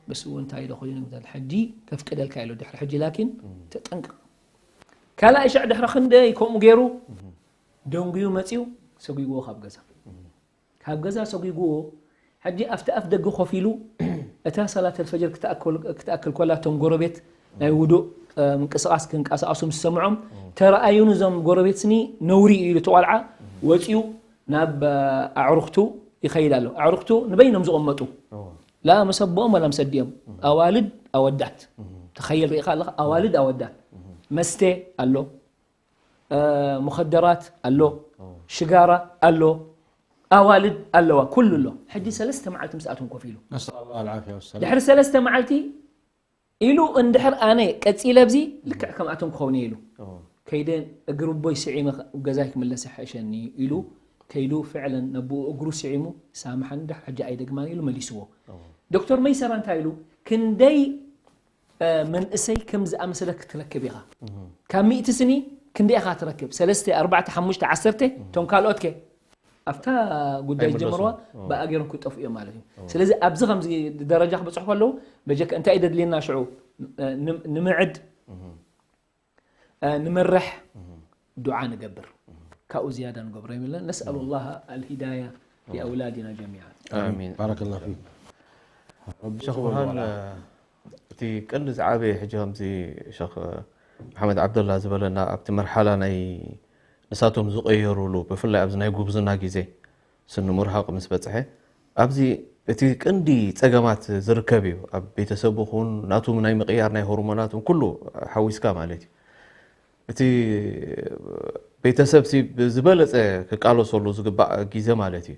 በስ እውን እንታይ ኢሎ ኮይኑ ይምታል ሕጂ ከፍቅደልካ ኢሎ ድሕሪ ሕጂ ላኪን ተጠንቀቕ። ካልኣይ ሻዕ ድሕሪ ክንደይ ከምኡ ገይሩ ደንጉዩ መፅዩ ሰጒግዎ ካብ ገዛ ካብ ገዛ ሰጒግዎ። ሕጂ ኣብቲ ኣፍ ደገ ኮፍ ኢሉ እታ ሰላት ኣልፈጅር ክትኣክል- ክትኣክል ኮላ እቶም ጎረቤት ናይ ውዱእ እ፣ ምንቅስቃስ ክንቀሳቀሱ ምስ ሰምዖም ተረኣዩን እዞም ጎረቤት ስኒ ነውሪ እዩ ኢሉ እቲ ቆልዓ ወፂኡ ናብ እ፣ ኣዕሩኽቱ ይኸይድ ኣሎ። ኣዕሩኽቱ ንበይኖም ዝቕመጡ እዎ ላ መሰቦኦም ወላ መሰዲኦም ኣዋልድ ኣወዳት ተኸየል ርኢኻ ኣለኻ ኣዋልድ ኣወዳት መስተ ኣሎ እ፣ ሙኸደራት ኣሎ ሽጋራ ኣሎ ኣዋልድ ኣለዋ ኩሉ ኣሎ። ሕጂ ሰለስተ መዓልቲ ምስኣቶም ኮፍ ኢሉ نسأل الله العافية والسلام ድሕሪ ሰለስተ መዓልቲ ኢሉ እንድሕር ኣነ ቀፂለ ኣብዚ ልክዕ ከምኣቶም ክኸውን እየ ኢሉ እዎ ከይደ እግሪ ኣቦይ ስዒመ ገዛይ ክምለስ ይሕሸኒ ኢሉ ከይዱ ፍዕለን ነብኡ እግሩ ስዒሙ ሳምሓን ድሕ ሕጂ ኣይደግማን ኢሉ መሊስዎ። ዶክተር መይሰራ እንታይ ኢሉ ክንደይ እ፣ መንእሰይ ከም ዝኣመሰለ ክትረክብ ኢኻ። ካብ ሚእቲ ስኒ ክንደይ ኢኻ ትረክብ? ሰለስተ፣ ኣርባዕተ፣ ሓሙሽተ፣ ዓሰርተ እቶም ካልኦት ከ ኣብታ ጉዳይ ኣይምለሱን። ዝጀመርዋ እዎ። ብኣ ገይሮም ክጠፍኡ እዮም ማለት እዩ። ስለዚ ኣብዚ ከምዚ ደረጃ ክበፅሑ ከለዉ በጀካ እንታይ እዩ ደድልየና ሽዑ እ፣ ንም- ንምዕድ እ፣ ንመርሕ ዱዓ ንገብር ካብኡ ዝያዳ ንገብሮ የብልና። ነስኣሉ ላሃ ኣልሂዳያ ሊኣውላድና ጀሚዓ። ኣሚን بارك الله فيك ربي ሸኽ يقبل ብርሃን ولا- እቲ ቀንዲ ዝዓበየ ሕጂ ከምዚ ሸኽ መሓመድ ዓብደላ ዝበለና ኣብቲ መርሓላ ናይ ንሳቶም ዝቀየሩሉ ብፍላይ ኣብዚ ናይ ጉብዝና ግዜ ስኒ ምርሓቕ ምስ በፅሐ ኣብዚ እቲ ቀንዲ ፀገማት ዝርከብ እዩ ኣብ ቤተሰብ ኹን ናቱ ናይ ምቅያር ናይ ሆርሞናት ኩሉ ሓዊስካ ማለት እዩ እቲ ቤተሰብ ዝበለፀ ክቃለሰሉ ዝግባእ ግዜ ማለት እዩ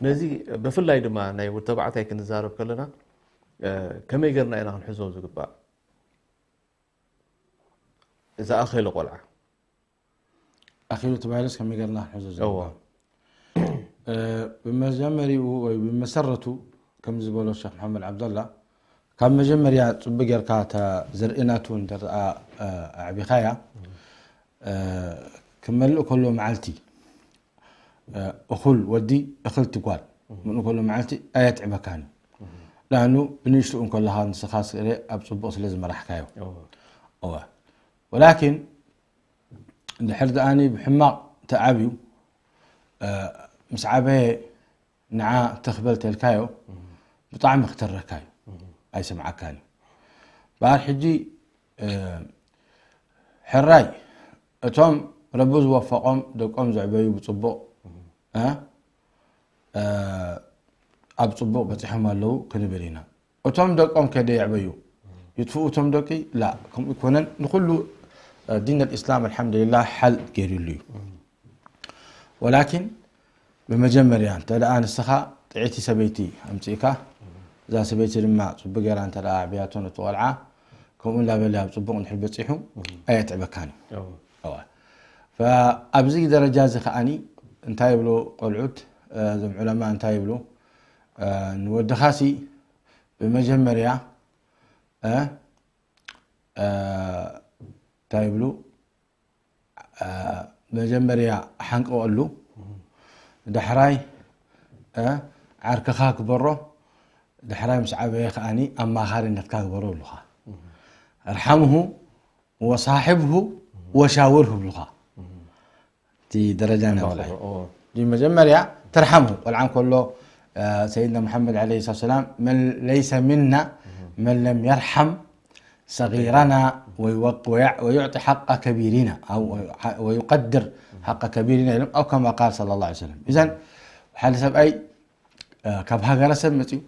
ነዚ ብፍላይ ድማ ናይ ወዲ ተባዕታይ ክንዛረብ ከለና ከመይ ገርና ኢና ክንሕዞ ዝግባእ ዝኣኸለ ቆልዓ ኣኺሉ ተባሂሉስ ከመይ ገርና ክንሕዞ ዝግባእ ብመጀመሪኡ ወይ ብመሰረቱ ከም ዝበሎ ሸክ መሓመድ ዓብደላ ካብ መጀመርያ ፅቡቅ ጌርካ እታ ዘርእናቱ እንተኣ ኣዕቢኻያ ክመልእ ከሎ መዓልቲ እኹል ወዲ እኽልቲ ጓል ምንኡ ከሎ መዓልቲ ኣየጥዕመካን እዩ ዳኑ ብንእሽትኡ እንከለኻ ንስኻ ስእለ ኣብ ፅቡቅ ስለ ዝመራሕካዮ እወ ወላኪን ድሕር ደኣኒ ብሕማቕ ተዓብዩ ምስ ዓበየ ንዓ ተኽበል ተልካዮ ብጣዕሚ ክተረካ እዩ ኣይሰምዓካን እዩ በዓል ሕጂ ሕራይ እቶም ረቢ ዝወፈቖም ደቆም ዘዕበዩ ብፅቡቕ ኣብ ፅቡቕ በፂሖም ኣለዉ ክንብል ኢና እቶም ደቆም ከደ የዕበዩ ይጥፍኡ እቶም ደቂ ላ ከምኡ ይኮነን ንኩሉ ዲን ልእስላም ኣልሓምዱሊላህ ሓል ገይሩሉ እዩ ወላኪን ብመጀመርያ እንተ ደኣ ንስኻ ጥዕቲ ሰበይቲ ኣምፅእካ እዛ ሰበይቲ ድማ ፅቡቅ ገይራ እንተ ደኣ ኣዕብያቶ ነቲ ቆልዓ ከምኡ እንዳበለ ኣብ ፅቡቅ እንድሕር በፂሑ ኣየጥዕበካን እዩ ኣብዚ ደረጃ እዚ ከዓኒ እንታይ ይብሉ ቆልዑት እዞም ዑለማ እንታይ ይብሉ ንወድኻሲ ብመጀመርያ እንታይ ይብሉ መጀመርያ ሓንቀቐሉ ዳሕራይ ዓርክኻ ግበሮ ዳሕራይ ምስ ዓበየ ከዓኒ ኣማኻሪ ነትካ ግበሮ ይብሉኻ ርሓምሁ ወሳሕብሁ ወሻውርሁ ይብሉኻ እቲ ደረጃ ናይ ወላሂ መጀመርያ ትርሓሙ ቆልዓ እንከሎ ሰይድና ሙሓመድ ዓለይሂ ሰላቱ ሰላም መን ለይሰ ሚና መን ለም የርሓም ሰጊረና ወዩዕጢ ሓቃ ከቢሪና ወዩቀድር ሓቃ ከቢሪና ኢሎም ኣው ከማ ቃል ሰለ ላ ሰለም እዘን ሓደ ሰብኣይ ካብ ሃገረሰብ መፅኡ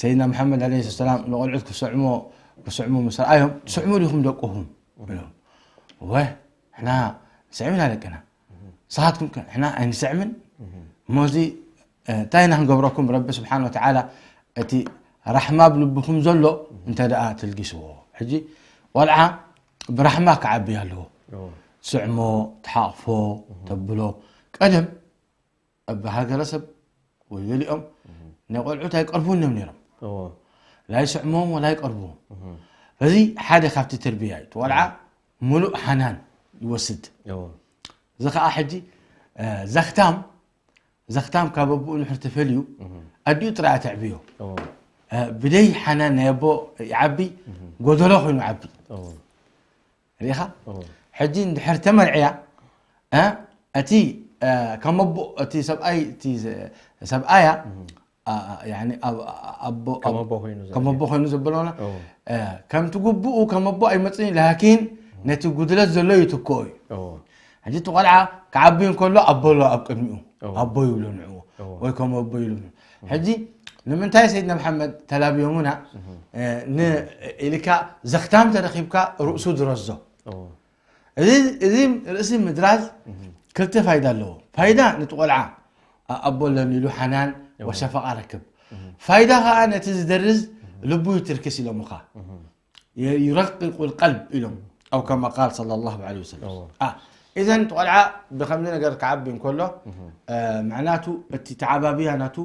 ሰይድና ሙሓመድ ዓለይሂ ሰላም ንቆልዑት ክስዕሞ ክስዕሙ ምስ ረኣዮም ትስዕሙ ዲኹም ደቅኹም ብሎም። ወ ሕና ንስዕም ኢና ደቅና፣ ንስኻትኩም ከ? ሕና ኣይንስዕምን። እሞ እዚ እንታይ ኢና ክንገብረኩም? ረቢ ስብሓን ወተዓላ እቲ ራሕማ ኣብ ልብኹም ዘሎ እንተ ደኣ ትልግስዎ፣ ሕጂ ቆልዓ ብራሕማ ክዓቢ ኣለዎ። ስዕሞ፣ ትሓቕፎ፣ ተብሎ። ቀደም ኣብ ሃገረሰብ ወይ ገሊኦም ናይ ቆልዑት ኣይቀርቡን እዮም ነይሮም። ላይስዕሞም ወላ ኣይቀርቡዎም። እዚ ሓደ ካብቲ ተርቢያ እዩ። እቲ ቆልዓ ሙሉእ ሓናን ይወስድ። እዚ ከዓ ሕጂ ዘኽታም ዘኽታም ካብ ኣቦኡ ንሕር ተፈልዩ ኣዲኡ ጥራይ ተዕብዮ። ብደይ ሓናን ናይ ኣቦ ይዓቢ፣ ጎደሎ ኮይኑ ዓቢ። ሪኢኻ? ሕጂ እንድሕር ተመርዕያ እቲ ከም ኣቦ እቲ ሰብኣይ እቲ ሰብኣያ ኣቦ ከም ኣቦ ኮይኑ ዘብሎና ከምቲ ግቡኡ ከም ኣቦ ኣይመፅን፣ ላኪን ነቲ ጉድለት ዘሎ ይትክኦ እዩ። ሕጂ እቲ ቆልዓ ክዓቢ እንከሎ ኣቦ ኣሎ ኣብ ቅድሚኡ፣ ኣቦ ይብሎ ንዕኡ ወይ ከም ኣቦ ይብሎ። ሕጂ ንምንታይ ሰይድና መሓመድ ተላብዮሙና ኢልካ ዘኽታም ተረኺብካ ርእሱ ድረዞ። እዚ ርእሲ ምድራዝ ክልተ ፋይዳ ኣለዎ። ፋይዳ ነቲ ቆልዓ ኣቦ ኣለኒ ኢሉ ሓናን ወሸፈቓ ረክብ። ፋይዳ ከዓ ነቲ ዝደርዝ ልቡ ይትርክስ ኢሎምኻ። ይረቅቁ ቀልብ ኢሎም። ኣው ከማ ቃል ሰለላሁ ዐለይሂ ወሰለም። ኢዘን እቲ ቆልዓ ብከምዚ ነገር ክዓቢ እንከሎ ምዕናቱ እቲ ተዓባብያ ናቱ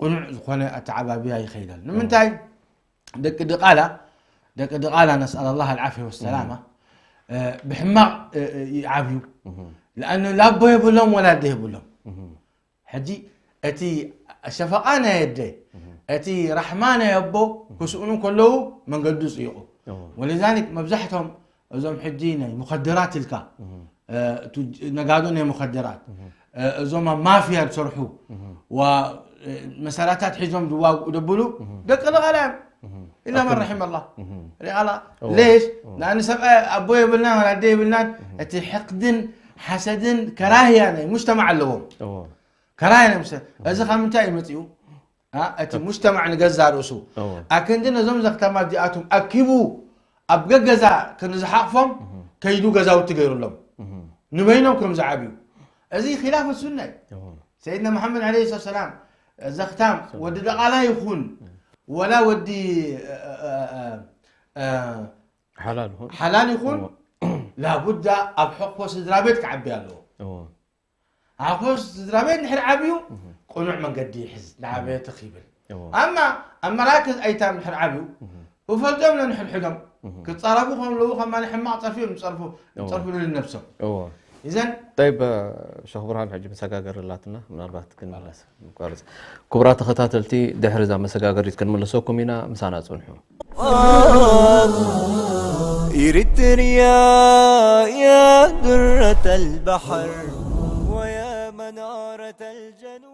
ቅኑዕ ዝኾነ ኣተዓባብያ ይኸይዳል። ንምንታይ ደቂ ድቓላ ደቂ ድቓላ ነስኣል ኣላህ ኣልዓፍያ ወሰላማ ብሕማቕ ይዓብዩ። ለኣኑ ላቦ የብሎም ወላ ኣደ የብሎም። ሕጂ እቲ ሸፈቓ ናይ ኣደ እቲ ራሕማ ናይ ኣቦ ክስእኑ ከለዉ መንገዱ ይፅይቑ። ወሊዛሊክ መብዛሕቶም እዞም ሕጂ ናይ ሙኸደራት ኢልካ ነጋዶ ናይ ሙኸደራት እዞም ኣብ ማፍያ ዝሰርሑ መሳርያታት ሒዞም ዝዋግኡ ደብሉ ደቂ ድቓላ እዮም። ኢላ መን ረሒመ ኣላህ። ሪቓላ ሌሽ ንኣን ሰብኣይ ኣቦ የብልናን ወላ ኣደ የብልናን። እቲ ሕቅድን ሓሰድን ከራህያ ናይ ሙጅተማዕ ኣለዎም። ከራህያ ናይ ሙጅተማዕ። እዚ ካብ ምንታይ እዩ መፂኡ? እቲ ሙጅተማዕ ንገዛ ርእሱ ኣክንዲ ነዞም ዘኽታማት እዚኣቶም ኣኪቡ ኣብ ገገዛ ክንዝሓቕፎም ከይዱ ገዛውቲ ገይሩሎም ንበይኖም ከም ዝዓብዩ። እዚ ኺላፍ ሱና እዩ። ሰይድና መሓመድ ዓለይሂ ሰላም ዘኽታም ወዲ ደቓላ ይኹን ወላ ወዲ ሓላል ይኹን ላቡዳ ኣብ ሕቕፎ ስድራ ቤት ክዓቢ ኣለዎ። ኣብ ሕቕፎ ስድራ ቤት ንሕር ዓብዩ ቅኑዕ መንገዲ ይሕዝ ንዓበየ ትኽ ይብል። ኣማ ኣብ መራክዝ ኣይታም ንሕር ዓብዩ እፈልጦም ነንሕድሕዶም ክፃረፉ ከም ለዉ ከማን ሕማቕ ፀርፊ እዮም ዝፀርፉ ዝፀርፉ ንነብሶም። እዘን ጠይብ ሸኽ ብርሃን ሕጂ መሰጋገሪ ኣላትና ምናልባት ክንመለስ ንቋርፅ። ክቡራት ተኸታተልቲ ድሕሪ እዛ መሰጋገሪት ክንምለሰኩም ኢና ምሳና ፅንሑ። إريتريا يا درة البحر ويا منارة الجنوب.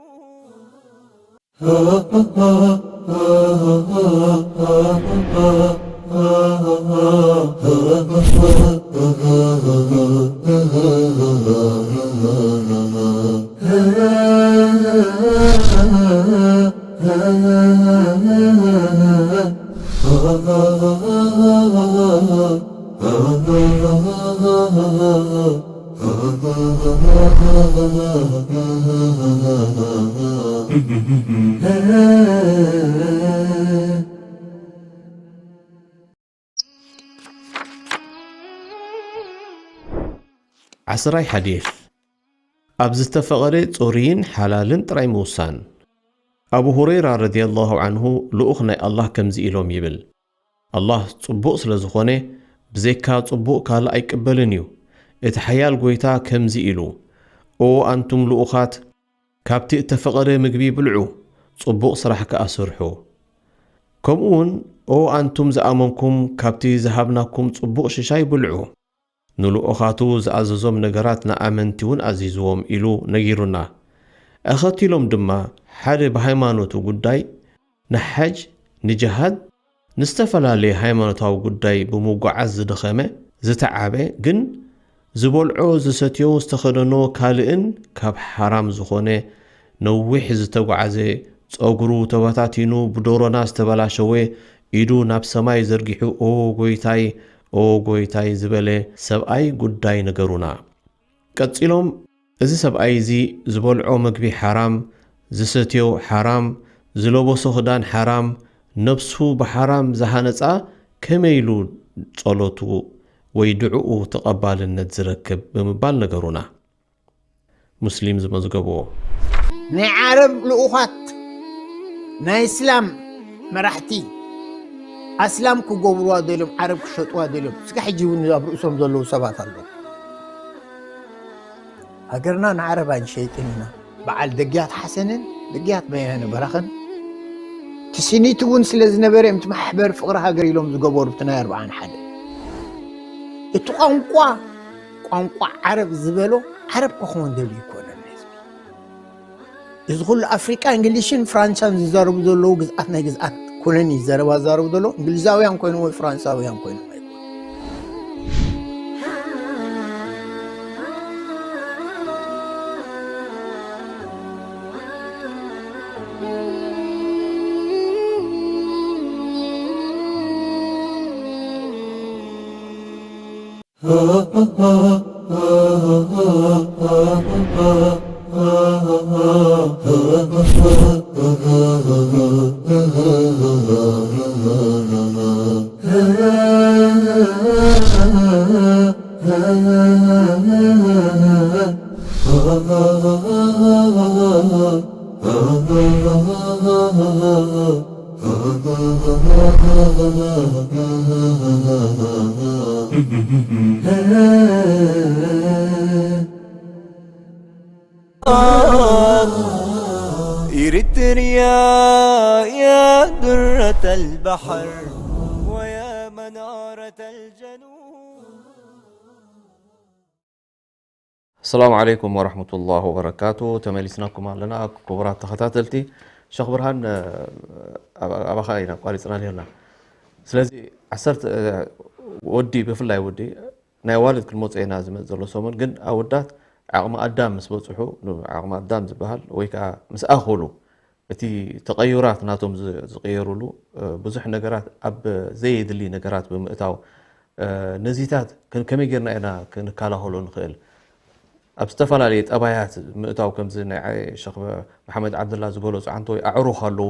ዓስራይ ሓዲስ፣ ኣብ ዝተፈቐደ ጽሩይን ሓላልን ጥራይ ምውሳን። ኣቡ ሁረይራ ረዲየላሁ ዐንሁ ልኡኽ ናይ ኣላህ ከምዚ ኢሎም ይብል፣ ኣላህ ጽቡቕ ስለ ዝኾነ ብዘይካ ጽቡቕ ካልእ ኣይቅበልን እዩ። እቲ ሓያል ጎይታ ከምዚ ኢሉ፣ ኦ ኣንቱም ልኡኻት፣ ካብቲ እተፈቐደ ምግቢ ብልዑ፣ ጽቡቕ ስራሕ ከኣ ስርሑ። ከምኡውን ኦ ኣንቱም ዝኣመንኩም፣ ካብቲ ዝሃብናኩም ጽቡቕ ሽሻይ ብልዑ። ንልኡኻቱ ዝኣዘዞም ነገራት ንኣመንቲ እውን ኣዚዝዎም ኢሉ ነጊሩና። ኣኸቲሎም ድማ ሓደ ብሃይማኖቱ ጉዳይ ንሓጅ፣ ንጅሃድ፣ ንዝተፈላለየ ሃይማኖታዊ ጉዳይ ብምጉዓዝ ዝደኸመ፣ ዝተዓበ፣ ግን ዝበልዖ፣ ዝሰትዮ፣ ዝተኸደኖ ካልእን ካብ ሓራም ዝኾነ ነዊሕ ዝተጓዓዘ፣ ጸጉሩ ተበታቲኑ ብዶሮና ዝተበላሸወ፣ ኢዱ ናብ ሰማይ ዘርጊሑ ኦ ጎይታይ፣ ኦ ጎይታይ ዝበለ ሰብኣይ ጉዳይ ንገሩና። ቀጺሎም፣ እዚ ሰብኣይ እዚ ዝበልዖ ምግቢ ሓራም፣ ዝሰትዮ ሓራም፣ ዝለበሶ ክዳን ሓራም፣ ነብሱ ብሓራም ዝሃነጻ ከመይ ኢሉ ጸሎቱ ወይ ድዕኡ ተቐባልነት ዝረክብ ብምባል ነገሩና። ሙስሊም ዝመዝገብዎ። ናይ ዓረብ ልኡኻት ናይ እስላም መራሕቲ ኣስላም ክገብርዋ ደልዮም ዓረብ ክሸጥዋ ደልዮም እስካ ሕጂ እውን ኣብ ርእሶም ዘለዉ ሰባት ኣለዉ። ሃገርና ንዓረብ ኣይንሸይጥን ኢና። በዓል ደግያት ሓሰንን ደግያት በየነ በራኸን ትስኒት እውን ስለ ዝነበረ እዮም እቲ ማሕበር ፍቕሪ ሃገር ኢሎም ዝገበሩ እቲ ናይ ኣርብዓን ሓደ። እቲ ቋንቋ ቋንቋ ዓረብ ዝበሎ ዓረብ ክኸውን ደልዩ ይኮነን ህዝቢ። እዚ ኩሉ ኣፍሪቃ እንግሊሽን ፍራንሳን ዝዛረቡ ዘለዉ ግዝኣት ናይ ግዝኣት ኮሎኒ ዘረባ ዝዛረቡ ዘለዉ እንግሊዛውያን ኮይኖም ወይ ፍራንሳውያን ኮይኖም ኣይኮኑን። إريتريا يا درة البحر ويا منارة الجنوب. السلام عليكم ورحمة الله وبركاته. ተመሊስናኩም ኣለና ክቡራት ተኸታተልቲ። ሸኽ ብርሃን፣ ኣብ-፣ ኣባኻ ኢና ኣቋሪጽና ነርና። ስለዚ ዓሰርተ፣ ወዲ፣ ብፍላይ ወዲ፣ ናይ ኣዋልድ ክንመጾ ኢና ዝመጽእ ዘሎ ሰሙን፣ ግን ኣወዳት ዓቕሚ ኣዳም ምስ በጽሑ፣ ዓቕሚ ኣዳም ዝበሃል ወይ ከኣ ምስ ኣኸሉ፣ እቲ ተቐዩራት ናቶም ዝ-፣ ዝቕየሩሉ፣ እ፣ ብዙሕ ነገራት ኣብ ዘየድሊ ነገራት ብምእታው፣ እ፣ ነዚታት ከ-፣ ከመይ ጌርና ኢና ክንከላኸሎ ንኽእል? ኣብ ዝተፈላለየ ጠባያት ምእታው፣ ከምዚ ናይ ሸኽ መሓመድ ዓብደላ ዝገለጹ ዓንተወይ ኣዕሩኽ ኣለዉ።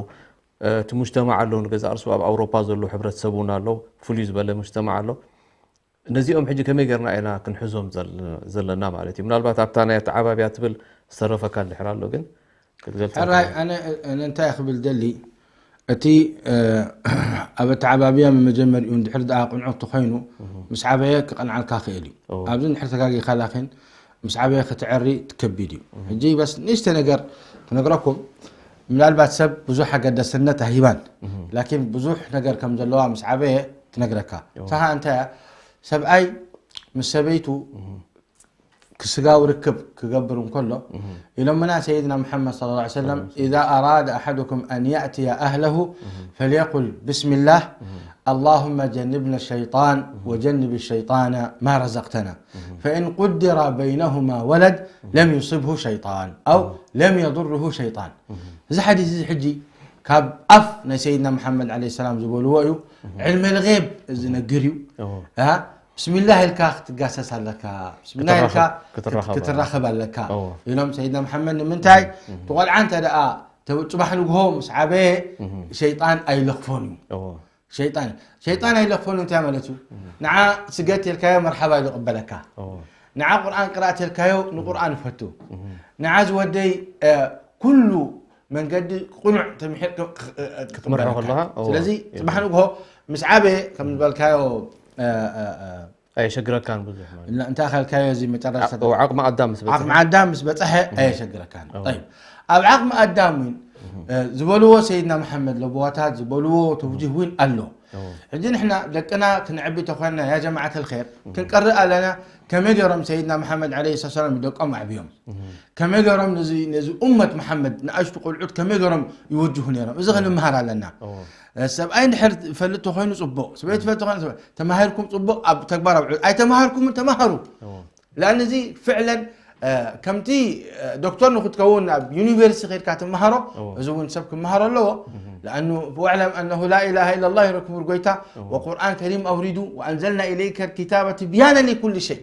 እ፣ እቲ ሙጅተማዕ ኣሎ፣ ንገዛእ ርእሱ ኣብ ኣውሮፓ ዘሎ ሕብረተሰብ እውን ኣሎ፣ ፍሉይ ዝበለ ሙጅተማዕ ኣሎ። ነዚኦም ሕጂ ከመይ ጌርና ኢና ክንሕዞም ዘል-፣ ዘለና ማለት እዩ? ምናልባት ኣብታ ናይ ኣተዓባብያ ትብል ዝተረፈካ እንድሕር ኣሎ ግን ክትገልጾ ሕራይ፣ ትኽእል። ኣነ፣ ኣነ እንታይ ክብል ደሊ፣ እቲ፣ እ፣ ኣብ ኣተዓባብያ መጀመሪኡ እንድሕር ደኣ ቅንዑ እንተኾይኑ፣ እህ። ምስ ዓበየ ክቐንዓልካ ክእል እዩ። ኦ። ኣብዚ እንድሕር ተጋጊኻ ላኪን ምስ ዓበየ ክትዕሪ ከቢድ እዩ። እህ። ሕጂ በስ ንእሽተ ነገር ክነግረኩም፣ ምናልባት ሰብ ብዙሕ ኣገዳስነት ኣይሂባን፣ እህ። ላኪን ብዙሕ ነገር ከም ዘለዋ ምስ ዓበየ ትነግረካ። ኦ። ሳኻ እንታይ እያ? ሰብኣይ ምስ ሰበይቱ እህ። ክስጋዊ ርክብ ክገብር እንከሎ እህ። ኢሎምና ሰይድና ሙሐመድ ሰለላሁ ዐለይሂ ወሰለም፣ ሰለላሁ ዐለይሂ ወሰለም። إذا أراد أحدكم أن يأتي أهله እህ። فليقل بسم الله እህ። اللهم جنبنا الشيطان እህ። وجنب الشيطان ما رزقتنا እህ። فإن قدر بينهما ولد እህ። لم يصبه شيطان أو እህ። لم يضره شيطان እህ። እዚ ሓዲስ እዚ ሕጂ ካብ ኣፍ ናይ ሰይድና መሓመድ ዓለይሂ ሰላም ዝበልዎ እዩ። እህ። ዕልመ ልጌብ ዝነግር እዩ። እህ። ኣሃ፣ ብስሚላህ ኢልካ ክትጋሰስ ኣለካ። ብስሚላህ ኢልካ ክትራኸብ፣ ክትራኸብ ክት-፣ ክትራኸብ ኣለካ። እህ። ኢሎም ሰይድና መሓመድ። ንምንታይ? እህ። እቲ ቆልዓ እንተ ደኣ ተብ-፣ ጽባሕ ንግሆ ምስ ዓበየ እህ። ሸይጣን ኣይለኽፎን እዩ። እህ። ሸይጣን፣ ሸይጣን ኣይለኽፈሉ እንታይ ማለት እዩ? ንዓ ስገድ ተልካዮ መርሓባ ኢሉ ይቕበለካ። ኦ። ንዓ ቁርኣን ቅራእ ተልካዮ ንቁርኣን ይፈቱ። እህ። ንዓ ዝወደይ፣ እ፣ ኩሉ መንገዲ ቅኑዕ ተምሒር ክ-፣ ክ-፣ እ፣ ክትመርሖ ክትቅበለካ። ከለኻ፣ ኦ፣ ስለዚ ይብል። ጽባሕ ንግሆ ምስ ዓበየ ከም ዝበልካዮ፣ እ፣ እ፣ እ፣ ኣየሸግረካን ብዙሕ ማለት። እና እንታይ ካልካዮ እዚ መጨረሻ ዓ-፣ ዓቕሚ ኣዳም ምስ በጽሐ። ዓቕሚ ኣዳም ምስ በጽሐ እህ። ኣየሸግረካን። ኦ። ጠይብ። ኣብ ዓቕሚ ኣዳም እውን፣ እህ። እ፣ ዝበልዎ ሰይድና መሓመድ ለበዋታት ዝበልዎ ተውጂህ እውን ኣሎ። ኦ። ሕጂ ንሕና ደቅና ክንዕቢ ተኾንና፣ ያ ጀማዓት ኣልኸይር፣ እህ። ክንቀርእ ኣለና፣ ከመይ ገይሮም ሰይድና መሓመድ ዓለይሂ ሰላም ደቆም ኣዕብዮም? እህ። ከመይ ገይሮም ነዚ፣ ነዚ ኡመት መሓመድ ንኣሽቱ ቆልዑት ከመይ ገይሮም ይወጅሁ ነይሮም? እዚ እህ። ክንምሃር ኣለና። ኦ። እ፣ ሰብኣይ እንድሕር ይፈልጥ ተኾይኑ ጽቡቕ፣ ሰበይቲ ትፈልጥ ተኾይኑ ጽቡቕ። ተማሂርኩም ጽቡቕ፣ ኣብ ተግባር ኣብዑ። ኣይተማሃርኩምን ተማሃሩ። ኦ። ለኣን እዚ ፍዕለን ከምቲ ዶክተር ንክትከውን ናብ ዩኒቨርሲቲ ከድካ ትመሃሮ፣ እዚ እውን ሰብ ክመሃሮ ኣለዎ። ለኣኑ ወዕለም ኣነሁ ላኢላሃ ኢላላ ይረ ክቡር ጎይታ ወቁርኣን ከሪም ኣውሪዱ ወኣንዘልና ኢለይከ ኪታበ ትብያነ ሊኩል ሸይ።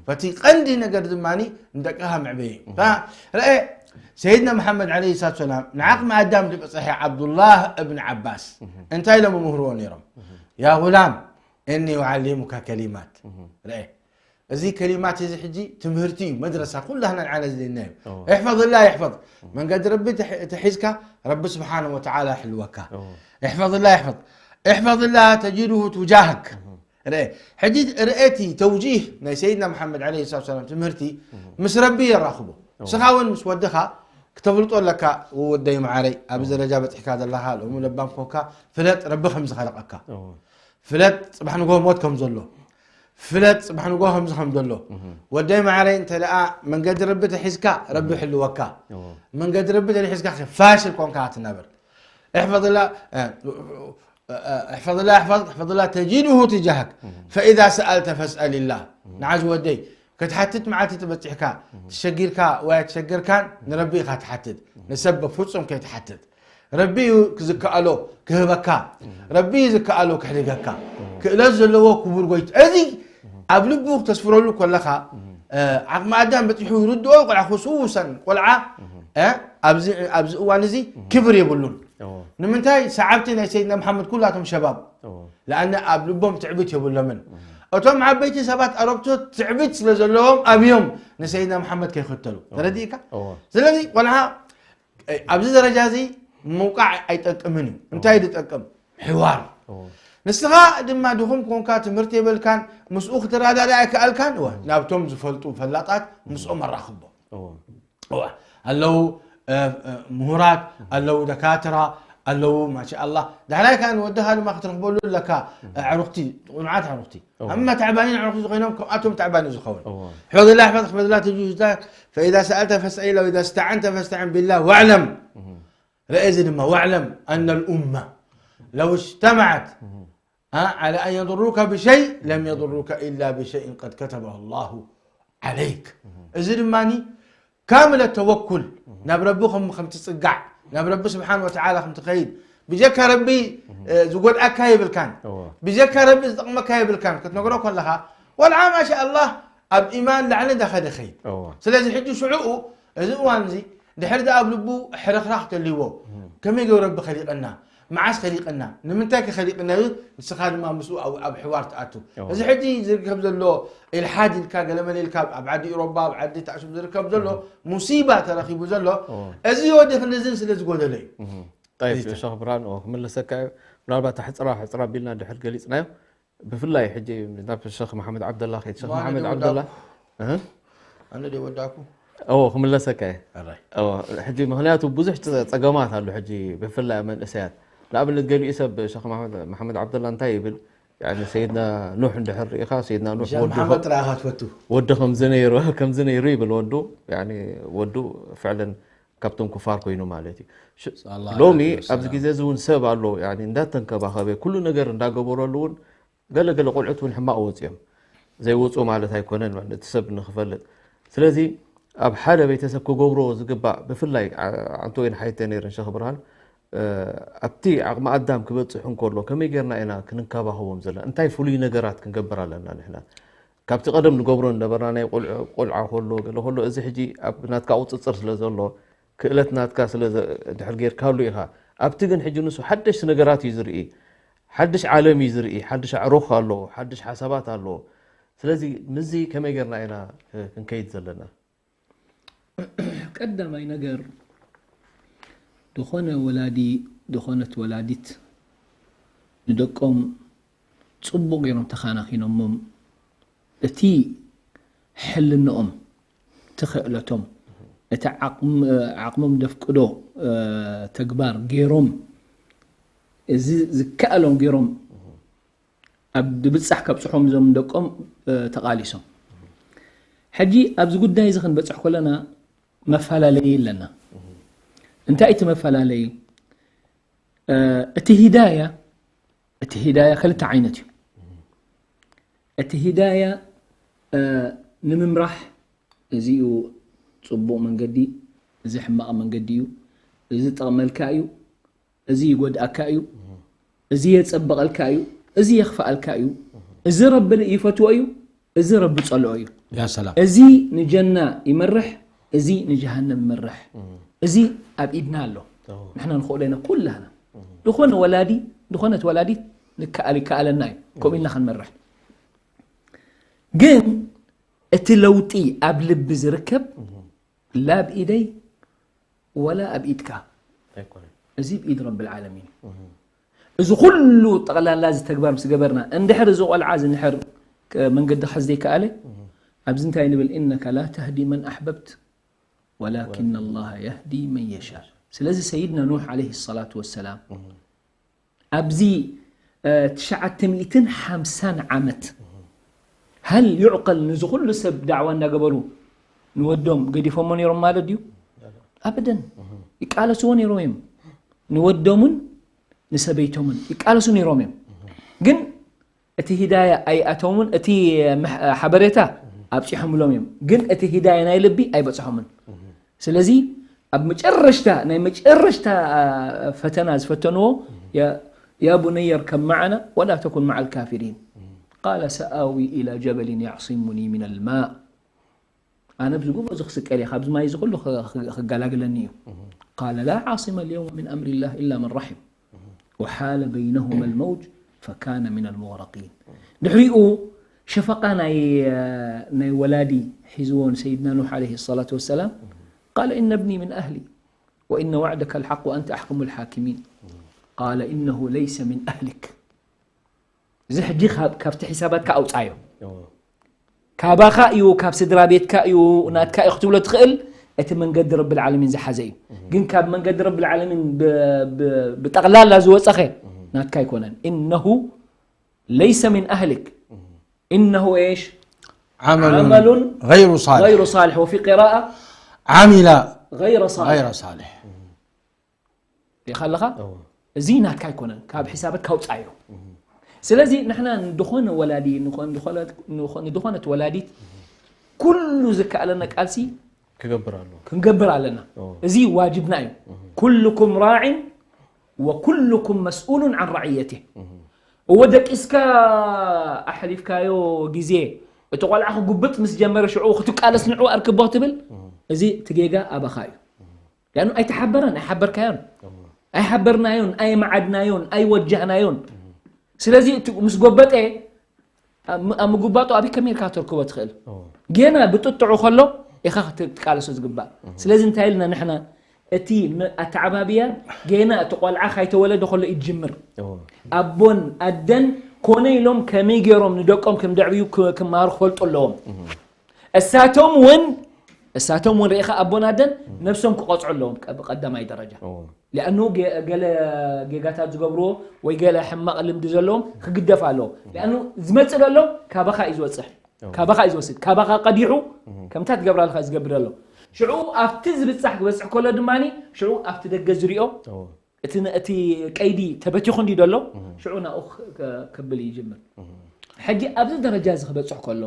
በቲ ቀንዲ ነገር ድማ ንደቅኻ መዕበይ እዩ። ረአ ሰይድና መሓመድ ዓለይሂ ሰላቱ ሰላም ንዓቕሚ ኣዳም ዝበፅሐ ዓብዱላህ እብን ዓባስ እንታይ ኢሎም ይምህርዎ ነይሮም? ያ ጉላም እኒ ዩዓሊሙካ ከሊማት። ረአ እዚ ከሊማት እዚ ሕጂ ትምህርቲ እዩ፣ መድረሳ ኩላህና ንዓና ዝደና እዩ። እሕፈظ ላ ይሕፈظ መንገዲ ረቢ ተሒዝካ ረቢ ስብሓን ወተዓላ ይሕልወካ። እሕፈظ ላ ይሕፈظ እሕፈظ ላ ተጅድሁ ቱጃህክ። ርአ ሕጂ ርእቲ ተውጂህ ናይ ሰይድና መሓመድ ዓለይሂ ሰላቱ ሰላም ትምህርቲ ምስ ረቢ የራኽቦ። ንስኻ እውን ምስ ወድኻ ክተፍልጦ ኣለካ። ወደይ መዓረይ ኣብዚ ደረጃ በፂሕካ ዘለኻ ሎሚ ለባም ኮንካ ፍለጥ ረቢ ከም ዝኸለቐካ። ፍለጥ ፅባሕ ንጎ ሞት ከም ዘሎ ፍለጥ ፅባሕ ንጎ ከምዚ ከም ዘሎ። ወደይ መዓረይ እንተ ደኣ መንገዲ ረቢ ተሒዝካ ረቢ ሕልወካ። መንገዲ ረቢ ተሒዝካ ፋሽል ኮንካ ትነብር። احفظ الله احفظ الله احفظ احفظ الله تجده تجاهك فإذا سألت فاسأل الله. ንዓዚ ወደይ ክትሓትት መዓልቲ ትበፂሕካ ትሸጊርካ ወይ ኣይተሸገርካን ንረቢ ኢኻ ትሓትት። ንሰብ ፍጹም ከይትሓትት ረቢ እዩ ዝከኣሎ ክህበካ። ረቢ እዩ ዝከኣሎ ክሕድገካ። ክእለት ዘለዎ ክቡር ጎይት እዚ ኣብ ልቡ ክተስፍረሉ ከለኻ ዓቕሚ ኣዳም በፂሑ ይርድኦ። ቆልዓ ክሱሰን ቆልዓ ኣብዚ እዋን እዚ ክብር የብሉን። ንምንታይ ሰዓብቲ ናይ ሰይድና መሓመድ ኩላቶም ሸባብ ለኣነ ኣብ ልቦም ትዕቢት የብሎምን። እቶም ዓበይቲ ሰባት ኣረግቶት ትዕቢት ስለ ዘለዎም ኣብዮም ንሰይድና መሓመድ ከይክተሉ ተረዲእካ። ስለዚ ቆልዓ ኣብዚ ደረጃ እዚ ምውቃዕ ኣይጠቅምን እዩ። እንታይ ዝጠቅም ሕዋር። ንስኻ ድማ ድኹም ኮንካ ትምህርቲ የበልካን ምስኡ ክትረዳዳ ኣይከኣልካን እወ ናብቶም ዝፈልጡ ፈላጣት ምስኦም ኣራኽቦ። ኣለዉ ምሁራት ኣለዉ ደካትራ ኣለዉ ማሻ ኣላ። ዳሕራይ ከዓ ንወድኻ ድማ ክትረኽበሉ ኣለካ። ኣዕሩኽቲ ቁኑዓት ኣዕሩኽቲ ኣማ ተዕባኒን ኣዕሩኽቲ ኮይኖም ከምኣቶም ተዕባኒ ዝኸውን ሕፈዝላ ሕፈዝ ሕፈዝላ ትጁዝታ فإذا سألت فاسأل الله وإذا استعنت فاستعن بالله واعلم. رأي زي ما واعلم أن الأمة لو اجتمعت على أن يضروك بشيء لم يضروك إلا بشيء قد كتبه الله عليك. إذا دماني كامل التوكل ناب ربكم خم تسقع ناب رب سبحانه وتعالى خم تخيل بجك ربي زقول أكا يبلكان بجك ربي زقم أكا يبلكان كنت نقرأ كلها والعام ما شاء الله أب إيمان لعلي دخل خير. سلازي حجو شعوء إذا وانزي ድሕሪ ዳ ኣብ ልቡ ሕርኽራኽ ተልይዎ ከመይ ገይሩ ረቢ ከሊቐና? መዓስ ከሊቐና? ንምንታይ ከ ከሊቕና እዩ? ንስኻ ድማ ምስኡ ኣብ ሕዋር ትኣቱ። እዚ ሕጂ ዝርከብ ዘሎ ኢልሓድ ኢልካ ገለመለ ኢልካ ኣብ ዓዲ ኢሮባ ኣብ ዓዲ ታዕሱብ ዝርከብ ዘሎ ሙሲባ ተረኺቡ ዘሎ እዚ ወዲ ክንድዝን ስለ ዝጎደለ እዩ። ጠይብ ሸኽ ብርሃን ክምለሰካ እዩ። ምናልባት ኣሕፅራ ሕፅራ ቢልና ድሕር ገሊፅናዮ ብፍላይ ሕጂ ናብ ሸኽ መሓመድ ዓብደላ ከይድ ሸኽ መሓመድ ዓብደላ ኣነ ደ ወዳኩ እዎ ክምለሰካ እየ። ሕጂ ምክንያቱ ብዙሕ ፀገማት ኣሎ ሕጂ ብፍላይ መንእሰያት ንኣብነት ገሊኡ ሰብ ሸኽ መሓመድ ዓብደላ እንታይ ይብል ሰይድና ኑሕ እንድሕር ርኢኻ ሰይድና ኑሕ ወዲ ከምዚ ነይሩ ከምዚ ነይሩ ይብል ወዱ ወዱ ፍዕለን ካብቶም ኩፋር ኮይኑ ማለት እዩ። ሎሚ ኣብዚ ግዜ እዚ እውን ሰብ ኣሎ እንዳተንከባኸበ ኩሉ ነገር እንዳገበረሉ እውን ገለ ገለ ቆልዑት እውን ሕማቕ ወፂኦም ዘይወፁ ማለት ኣይኮነን እቲ ሰብ ንክፈልጥ። ስለዚ ኣብ ሓደ ቤተሰብ ክገብሮ ዝግባእ ብፍላይ ዓንቶ ወይን ሓይተ ነይረን ሸኽ ብርሃን ኣብቲ ዓቕሚ ኣዳም ክበፅሑ እንከሎ ከመይ ጌርና ኢና ክንንከባኸቦም ዘለና? እንታይ ፍሉይ ነገራት ክንገብር ኣለና ንሕና? ካብቲ ቀደም ንገብሮ ዝነበርና ናይ ቆልዓ ከሎ ገለ ከሎ እዚ ሕጂ ኣብ ናትካ ቁፅፅር ስለ ዘሎ ክእለት ናትካ ስለ ድሕር ጌርካሉ ኢኻ። ኣብቲ ግን ሕጂ ንሱ ሓደሽቲ ነገራት እዩ ዝርኢ፣ ሓድሽ ዓለም እዩ ዝርኢ፣ ሓድሽ ኣዕሩኽ ኣሎ፣ ሓድሽ ሓሳባት ኣሎ። ስለዚ ምስዚ ከመይ ጌርና ኢና ክንከይድ ዘለና? ቀዳማይ ነገር ዝኾነ ወላዲ ዝኾነት ወላዲት ንደቆም ፅቡቕ ገይሮም ተኻናኺኖሞም እቲ ሕልንኦም እቲ ክእለቶም እቲ ዓቕሞም ደፍቅዶ ተግባር ገይሮም እዚ ዝከኣሎም ገይሮም ኣብ ድብጻሕ ከብጽሖም እዞም ደቆም ተቓሊሶም። ሕጂ ኣብዚ ጉዳይ እዚ ክንበጽሕ ከለና መፈላለዪ ኣለና። እንታይ እቲ መፈላለዪ? እቲ ሂዳያ እቲ ሂዳያ ክልተ ዓይነት እዩ። እቲ ሂዳያ ንምምራሕ እዚኡ ጽቡቕ መንገዲ፣ እዚ ሕማቕ መንገዲ እዩ፣ እዚ ጠቕመልካ እዩ፣ እዚ ይጎድኣካ እዩ፣ እዚ የጸብቐልካ እዩ፣ እዚ የኽፍኣልካ እዩ፣ እዚ ረቢ ይፈትዎ እዩ፣ እዚ ረቢ ጸልኦ እዩ። ያ ሰላም። እዚ ንጀና ይመርሕ፣ እዚ ንጀሃነም ይመርሕ። እዚ ኣብ ኢድና ኣሎ። ንሕና ንኽእሎ ኢና ኩላህና። ዝኾነ ወላዲ፣ ዝኾነት ወላዲት ንከኣል ይከኣለና እዩ። ከምኡ ኢልና ክንመርሕ። ግን እቲ ለውጢ ኣብ ልቢ ዝርከብ ላ ኣብ ኢደይ ወላ ኣብ ኢድካ። ኣይኮነን። እዚ ብኢድ ረብል ዓለሚን እዩ። እዚ ኩሉ ጠቕላላ እዚ ተግባር ምስ ገበርና፣ እንድሕር እዚ ቆልዓ እዚ እንድሕር ክ-፣ መንገዲ ክሕዝ ዘይከኣለ፣ ኣብዚ እንታይ ንብል? ኢነካ ላ ተህዲ መን ኣሕበብት ወላኪን ኣላህ የህዲ መን የሻእ። ስለዚ ሰይድና ኑሕ ዓለይሂ ሰላቱ ወሰላም ኣብዚ፣ እ፣ ትሽዓተ ሚእትን ሓምሳን ዓመት፣ ሃል ዩዕቀል፣ ንዚ ኩሉ ሰብ ዳዕዋ እንዳገበሩ ንወዶም ገዲፎሞ ነይሮም ማለት ድዩ? ኣበደን። ይቃለስዎ ነይሮም እዮም። ንወዶምን ንሰበይቶምን ይቃለሱ ነይሮም እዮም። ግን እቲ ሂዳያ ኣይኣተውምን፣ እቲ ምሕ-፣ ሓበሬታ ኣብፂሖምሎም እዮም። ግን እቲ ሂዳያ ናይ ልቢ ኣይበፅሖምን። ስለዚ ኣብ መጨረሽታ፣ ናይ መጨረሽታ፣ አ፣ ፈተና ዝፈተንዎ፣ ያ፣ ያ ቡነየ እርከብ መዓና ወላ ተኩን መዓል ካፊሪን። ቃለ ሰኣዊ ኢላ ጀበሊን ያዕሲሙኒ ሚነል ማእ። ኣነ ኣብዚ ጎቦ እዚ ክስቀል እየ፣ ካብዚ ማይ እዚ ኩሉ ኽ-፣ ኽ-፣ ክገላግለኒ እዩ። ቃለ ላ ዓሲመ ልየውመ ሚን ኣምሪላህ ኢላ መን ረሒም። ወሓለ በይነሁመ ልመውጅ ፈካነ ሚነል ሙግረቂን። ድሕሪኡ ሸፈቃ ናይ፣ ናይ ወላዲ ሒዝዎ ንሰይድና ኑሕ ዓለይሂ ሰላቱ ወሰላም፣ ቃለ ኢነ ብኒ ሚን ኣህሊ ወኢነ ዋዕደከ ልሓቅ ወኣንተ ኣሕከሙ ልሓኪሚን። ቃለ ኢነሁ ለይሰ ሚን ኣህሊክ። እዚ ሕጂ ካብ-፣ ካብቲ ሒሳባትካ ኣውፃዮ። ካባኻ እዩ፣ ካብ ስድራ ቤትካ እዩ፣ ናትካ እዩ ክትብሎ ትኽእል፣ እቲ መንገዲ ረብል ዓለሚን ዝሓዘ እዩ። ግን ካብ መንገዲ ረብል ዓለሚን ብ-፣ ብ-፣ ብጠቕላላ ዝወፀኸ ናትካ ኣይኮነን። ኢነሁ ለይሰ ሚን ኣህሊክ። ኢነሁ ኤሽ? ዓመሉን ዓመሉን ገይሩ ሳልሕ። ገይሩ ሳልሕ። ወፊ ቂራኣ ዓሚላ ገይረ ሳልሕ። ገይረ ሳልሕ። ሪኢኻ ኣለኻ? እዎ። እዚ ናትካ ኣይኮነን፣ ካብ ሒሳበት ካውፃዮ። ስለዚ ንሕና ንድኾነ ወላዲ፣ ንኾ-፣ ንኾነ-፣ ንኾ-፣ ንድኾነት ወላዲት ኩሉ ዝከኣለና ቃልሲ ክገብር ኣሎ። ክንገብር ኣለና። እዎ። እዚ ዋጅብና እዩ። ኩልኩም ራዕን ወኩልኩም መስኡሉን ዓን ራዕየትህ። እዎ፣ ደቂስካ ኣሕሊፍካዮ ግዜ፣ እቲ ቆልዓ ክጉብጥ ምስ ጀመረ ሽዑ ክትቃለስ ንዕኡ ኣርክቦ ክትብል፣ እዚ እቲ ጌጋ ኣባኻ እዩ። ሊኣኑ ኣይተሓበረን፣ ኣይሓበርካዮን፣ ኣይሓበርናዮን፣ ኣይመዓድናዮን፣ ኣይወጃህናዮን። ስለዚ እቲ ምስ ጎበጠ ኣብ ም-፣ ኣብ ምጉባጡ ኣበይ ከመይ ኢልካ ተርክቦ ትኽእል? ገና ብጥጥዑ ከሎ ኢኻ ክት-፣ ክትቃለሶ ዝግባእ። ስለዚ እንታይ ኢልና ንሕና እቲ ም-፣ ኣተዓባብያ ገና እቲ ቆልዓ ካይተወለደ ከሎ እዩ ዝጅምር። ኣቦን ኣደን ኮነ ኢሎም ከመይ ገይሮም ንደቆም ከም ደዕብዩ ክ-፣ ክመሃሩ ክፈልጡ ኣለዎም። እሳቶም እውን፣ እሳቶም እውን ርኢኻ ኣቦን ኣደን ነብሶም ክቐፅዑ ኣለዎም ቀ-፣ ብቀዳማይ ደረጃ። ሊኣኑ ገ-፣ ገለ ጌጋታት ዝገብርዎ ወይ ገለ ሕማቕ ልምዲ ዘለዎም ክግደፍ ኣለዎ። ሊኣኑ ዝመፅእ ዘሎ ካባኻ እዩ ዝወፅሕ፣ ካባኻ እዩ ዝወስድ፣ ካባኻ ቀዲሑ ከምታ ትገብራ ኣለኻ ዝገብር ዘሎ። ሽዑ ኣብቲ ዝብፃሕ ክበፅሕ ከሎ ድማ ሽዑ ኣብቲ ደገ ዝሪኦ እቲ ነ-፣ እቲ ቀይዲ ተበቲኹ እንዲ ዘሎ ሽዑ ናብኡ ክ-፣ ክ-፣ ክብል ይጅምር። ሕጂ ኣብዚ ደረጃ እዚ ክበፅሕ ከሎ፣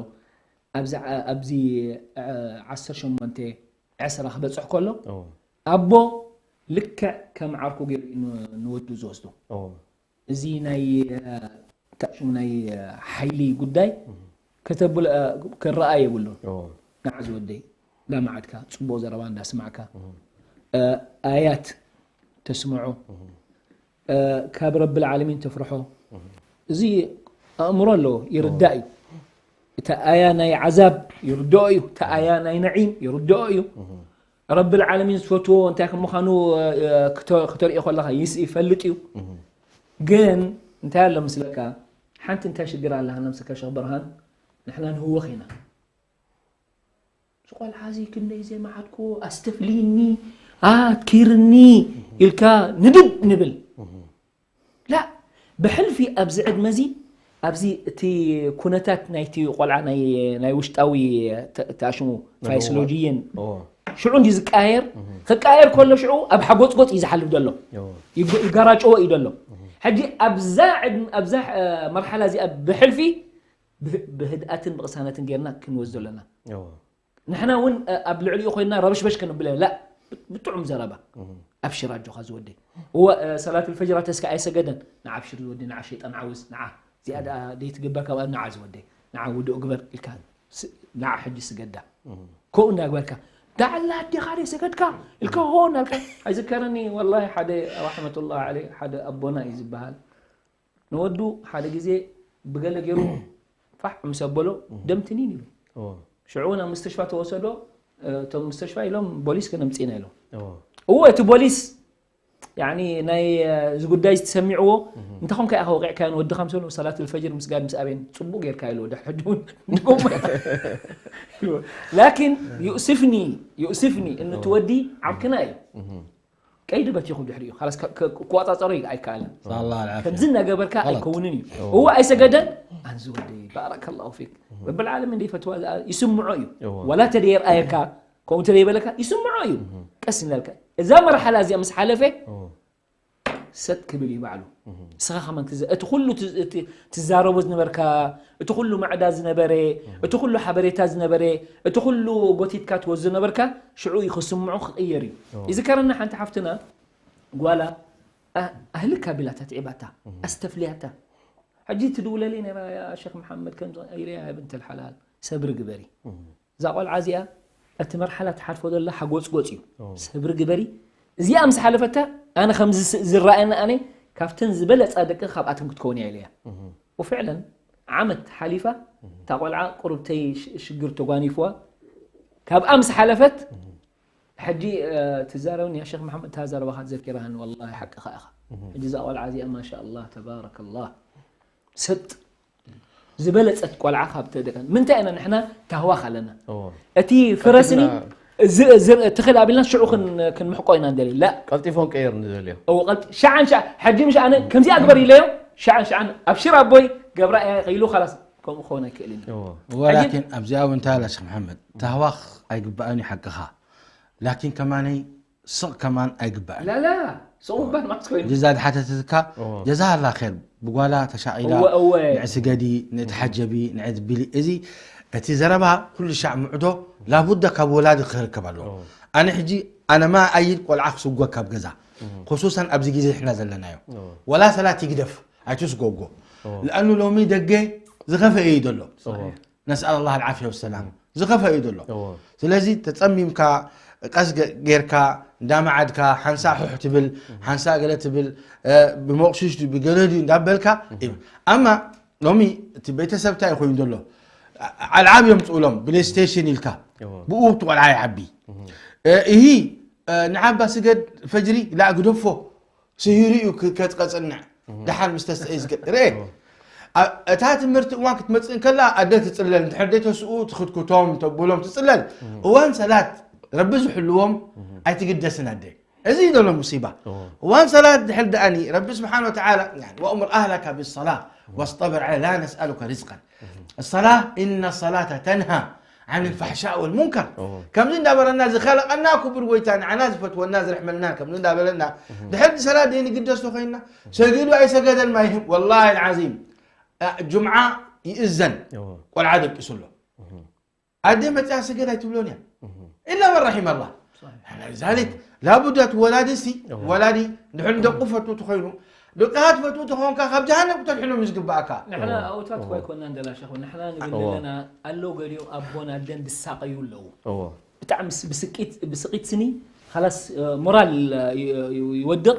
ኣብዚ ዓ-፣ ኣብዚ፣ ዓ-፣ ዓሰርተ ሸሞንተ ዕስራ ክበፅሕ ከሎ፣ ኣቦ ልክዕ ከም ዓርኩ ገይሩ እዩ ን-፣ ንወዱ ዝወስዶ። እዚ ናይ፣ እ፣ እንታይ ሽሙ ናይ፣ እ፣ ሓይሊ ጉዳይ ከተብሎ፣ እ፣ ክረኣ የብሉን። ንዓ ዝወደይ፣ እንዳመዓድካ፣ ጽቡቕ ዘረባ እንዳስማዕካ፣ እ፣ ኣያት ተስምዖ፣ እ፣ ካብ ረብል ዓለሚን ተፍርሖ። እዚ ኣእምሮ ኣለዎ፣ ይርዳእ እዩ። እታ ኣያ ናይ ዓዛብ ይርድኦ እዩ፣ እታ ኣያ ናይ ነዒም ይርድኦ እዩ። ረብል ዓለሚን ዝፈትዎ እንታይ ከም ምዃኑ፣ እ፣ ክተ-፣ ክተርእዮ ከለኻ ይስ-፣ ይፈልጥ እዩ። ግን እንታይ ኣሎ ምስለካ፣ ሓንቲ እንታይ ሽግር ኣላ፣ ነብስካ ሸኽ ብርሃን፣ ንሕና ንህወኽ ኢና። እዚ ቆልዓ እዚ ክንደይ ዘይመዓድክዎ፣ ኣስተፍልይኒ፣ ኣትኪርኒ ኢልካ ንድድ ንብል። ላ፣ ብሕልፊ ኣብዚ ዕድመ እዚ፣ ኣብዚ እቲ ኩነታት ናይቲ ቆልዓ ናይ፣ ናይ ውሽጣዊ ተ-፣ ተኣሽሙ ፋይስሎጂየን ሽዑ እንዲ ዝቀያየር፣ ክቀያየር ከሎ ሽዑ ኣብ ሓጎጽጎጽ እዩ ዝሓልፍ ዘሎ። ይግ-፣ ይጋራጨዎ እዩ ዘሎ። ሕጂ ኣብዛ ዕድ-፣ ኣብዛ፣ እ፣ መርሓላ እዚኣ ብሕልፊ ብህ-፣ ብህድኣትን ብቕሳነትን ጌርና ክንወስዶ ኣለና። ንሕና እውን ኣብ ልዕሊኡ ኮይና ረበሽበሽ ከነብለ ላ ብጥዑም ዘረባ ኣብሽር ኣጆኻ ዝወደይ እወ ሰላት ልፈጅር ኣተስካ ኣይሰገደን ንዓ ኣብሽር ዝወደይ ንዓ ሸይጣን ዓውዝ ንዓ እዚኣ ደኣ ደይትግበር ካብ ንዓ ዝወደይ ንዓ ውዱእ ግበር ኢልካ ንዓ ሕጂ ስገዳ ኮኡ እንዳግበርካ ዳዕላ ኣዴኻ ደይ ሰገድካ ኢልካ ሆ እናልካ ኣይዝከረኒ ወላሂ ሓደ ረሕመቱላህ ዓለይ ሓደ ኣቦና እዩ ዝበሃል ንወዱ ሓደ ግዜ ብገለ ገይሩ ፋሕ ምስ ኣበሎ ደም ትኒን ኢሉ ሽዑ ናብ ምስተሽፋ ተወሰዶ እቶም ምስተሽፋ ኢሎም ቦሊስ ከነምፅእና ኢሎም እዎ እቲ ቦሊስ ያኒ ናይ እዚ ጉዳይ ዝተሰሚዕዎ እንታይ ኮንካ ኢኻ ወቂዕካዮ ንወድኻ ምስ በሎ ሰላት ልፈጅር ምስጋድ ምስ ኣበየን ፅቡቅ ጌርካ ኢልዎ ድሕሪ ሕጂ እውን ንጎሞ ላኪን ዩእስፍኒ ዩእስፍኒ እንቲ ወዲ ዓብክና እዩ ቀይዲ በቲኹ ድሕሪኡ ላስ ክቆፃፀሮ ኣይከኣልን ከምዚ እናገበርካ ኣይከውንን እዩ እዎ ኣይሰገደን ኣንዚ ወደይ ባረከላሁ ፊክ ረብል ዓለሚን ደይፈትዋ ይስምዖ እዩ ዋላ ተደየርኣየካ ከምኡ ተደይበለካ ይስምዖ እዩ ቀስ እናልካ እዛ መርሓላ እዚኣ ምስ ሓለፈ ሰጥ ክብል እዩ ባዕሉ ንስኻ ከማን እቲ ኩሉ ትዛረቦ ዝነበርካ እቲ ኩሉ ማዕዳ ዝነበረ እቲ ኩሉ ሓበሬታ ዝነበረ እቲ ኩሉ ጎቲትካ ትወዝ ዝነበርካ ሽዑ እዩ ክስምዑ ክቕየር እዩ ይዝከረና ሓንቲ ሓፍትና ጓላ ኣህልካ ቢላታ ትዒባታ ኣስተፍልያታ ሕጂ ትድውለለይ ነራ ያ ሸክ መሓመድ ከም ኢለያ ብንተ ልሓላል ሰብሪ ግበሪ እዛ ቆልዓ እዚኣ እቲ መርሓላ ትሓልፎ ዘላ ሓጎፅጎፅ እዩ ሰብሪ ግበሪ እዚኣ ምስ ሓለፈታ ኣነ ከምዚ ዝረኣየኒ ኣነ ካብተን ዝበለፃ ደቂ ካብኣተን ክትከውን እያ ኢለያ ወፍዕለን ዓመት ሓሊፋ እታ ቆልዓ ቁርብተይ ሽግር ተጓኒፍዋ ካብኣ ምስ ሓለፈት ሕጂ ትዛረብኒ ያ ሸክ መሓመድ እታ ዘረባኻ ዘኪራሃኒ ወላ ሓቅኻ ኢኻ ሕጂ እዛ ቆልዓ እዚኣ ማሻ ኣላ ተባረከ ላ ሰጥ ዝበለፀት ቆልዓ ካብ ተደቀን ምንታይ ኢና ንሕና ታህዋኽ ኣለና እቲ ፍረስኒ ትኽል ኣቢልና ሽዑ ክንምሕቆ ኢና ንደሊ ላ ቀልጢፎም ቀየር ንደልዮ እዎ ቀልጢ ሸዓን ሸዓ ሕጂ ምሽ ኣነ ከምዚ ኣግበር ኢለዮ ሸዓን ሸዓን ኣብ ሽር ኣቦይ ገብራ እያ ኢሉ ካላስ ከምኡ ክኸውን ኣይክእልን እዩ ወላኪን ኣብዚኣ እውን እንታይ ኣላ ሸክ መሓመድ ታህዋኽ ኣይግባእን እዩ ሓቅኻ ላኪን ከማነይ ስቕ ከማን ኣይግባእን ላላ ስቕ ምባል ማለት ኮይኑ ጀዛ ድሓተተትካ ጀዛ ኣላ ኸር ብጓላ ተሻቒላ ንዕ ስገዲ ንዕ ተሓጀቢ ንዕ ትቢሊ እዚ እቲ ዘረባ ኩሉ ሻዕ ምዕዶ ላቡዳ ካብ ወላዲ ክርከብ ኣለዎ ኣነ ሕጂ ኣነ ማ ኣይድ ቆልዓ ክስጎ ካብ ገዛ ክሱሳን ኣብዚ ግዜ ሕና ዘለናዮ ወላ ሰላት ይግደፍ ኣይትስጎጎ ለኣኑ ሎሚ ደገ ዝኸፈ እዩ ዘሎ ነስኣል ኣላህ ልዓፍያ ወሰላም ዝኸፈ እዩ ዘሎ ስለዚ ተፀሚምካ ቀስ ጌርካ እንዳመዓድካ ሓንሳ ሑሕ ትብል ሓንሳ ገለ ትብል ብመቑሽሽ ብገለ ድዩ እንዳበልካ ኣማ ሎሚ እቲ ቤተሰብ እንታይ ኮይኑ ዘሎ ኣልዓብ እዮም ፅኡሎም ብሌስቴሽን ኢልካ ብኡ ትቆልዓ ይዓቢ እሂ ንዓባ ስገድ ፈጅሪ ላ ግደፎ ስሂሩ እዩ ከጽንዕ ደሓን ምስ ተስአ ዝገ ርኤ እታ ትምህርቲ እዋን ክትመጽእ እንከላ ኣደ ትጽለል እንድሕር ደይ ተስኡ ትኽትኩቶም ተብሎም ትጽለል እዋን ሰላት ረቢ ዝሕልዎም ኣይትግደስን ኣደ እዚ እዩ ዘሎ ሙሲባ እዋን ሰላት ድሕር ደኣኒ ረቢ ስብሓን ወተዓላ ወእምር ኣህላካ ብሰላ ወስጠብር ላ ነስኣሉከ ርዝቀን الصلاة إن الصلاة تنهى عن الفحشاء والمنكر ከምዚ እንዳበለና ዝኸለቀና ክቡር ጎይታ ንዓና ዝፈትወና ዝርሕመልና ከምዚ እንዳበለና ድሕር ሰላት ደይ ንግደስ ኮይና ሰጊዱ ኣይሰገደን ማይህም والله العظيم ጁምዓ ይእዘን ቆልዓ ደቂሱ ኣሎ ኣደ መፅያ ስገድ ኣይትብሎን እያ إلا من رحم الله ذلك لابد ወላዲ ሲ ወላዲ ድሕሪ ደቁ ፈቱ ትኾይኑ ደቅኻ ትፈትዉ ተኾንካ ካብ ጀሃነም ክተድሕኖም እዩ ዝግባእካ ንሕና ኣውታት እኳ ኣይኮናን ደላ ሸኹ ንሕና ንብል ኣለና ኣለዉ ገሊኦም ኣቦን ኣደን ዝሳቐዩ ኣለዉ ብጣዕሚ ብስቂት ስኒ ኻላስ ሞራል ይወድቕ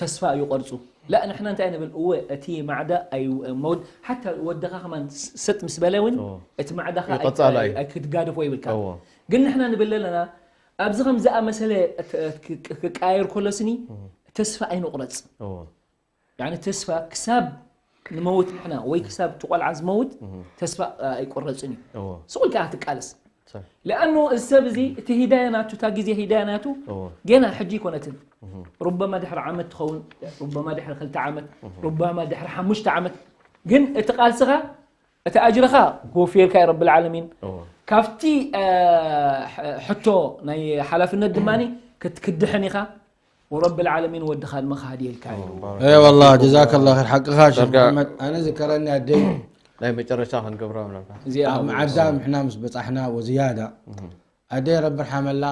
ተስፋ ይቆርፁ لا ንሕና እንታይ ንብል እወ እቲ ማዕዳ ኣይመውድ ሓታ ወድኻ ከማን ሰጥ ምስ በለ እውን እቲ ማዕዳኻ ኣይክትጋደፎ ይብልካ ግን ንሕና ንብል ኣለና ኣብዚ ከም ዝኣመሰለ ክቃየር ከሎ ስኒ ተስፋ ኣይንቑረፅ ተስፋ ክሳብ ንመውት ንሕና ወይ ክሳብ እቲ ቆልዓ ዝመውት ተስፋ ኣይቆረፅን እዩ ስቑል ከዓ ትቃለስ لأنه እዚ ሰብ እዚ እቲ ሂዳያ ናቱ እታ ግዜ ሂዳያ ናቱ ገና ሕጂ ይኮነትን ሩበማ ድሕሪ ዓመት ትኸውን ሩበማ ድሕሪ ክልተ ዓመት ሩበማ ድሕሪ ሓሙሽተ ዓመት ግን እቲ ቃልስኻ እቲ ኣጅርኻ ክወፍየልካ እዩ ረብል ዓለሚን ካብቲ ሕቶ ናይ ሓላፍነት ድማ ክትክድሕን ኢኻ ورب العالمين ወድኻ ድማ ክሃድየልካ እዩ والله جزاك الله خير ሓቅኻ ሸመድ ኣነ ዝከረኒ ኣደይ ናይ መጨረሻ ክንገብራ ምናልባት። እዚኣ ኣብ መዓዳ ምሕና ምስ በጻሕና ወዝያዳ ኣደይ ረቢ ርሓመላ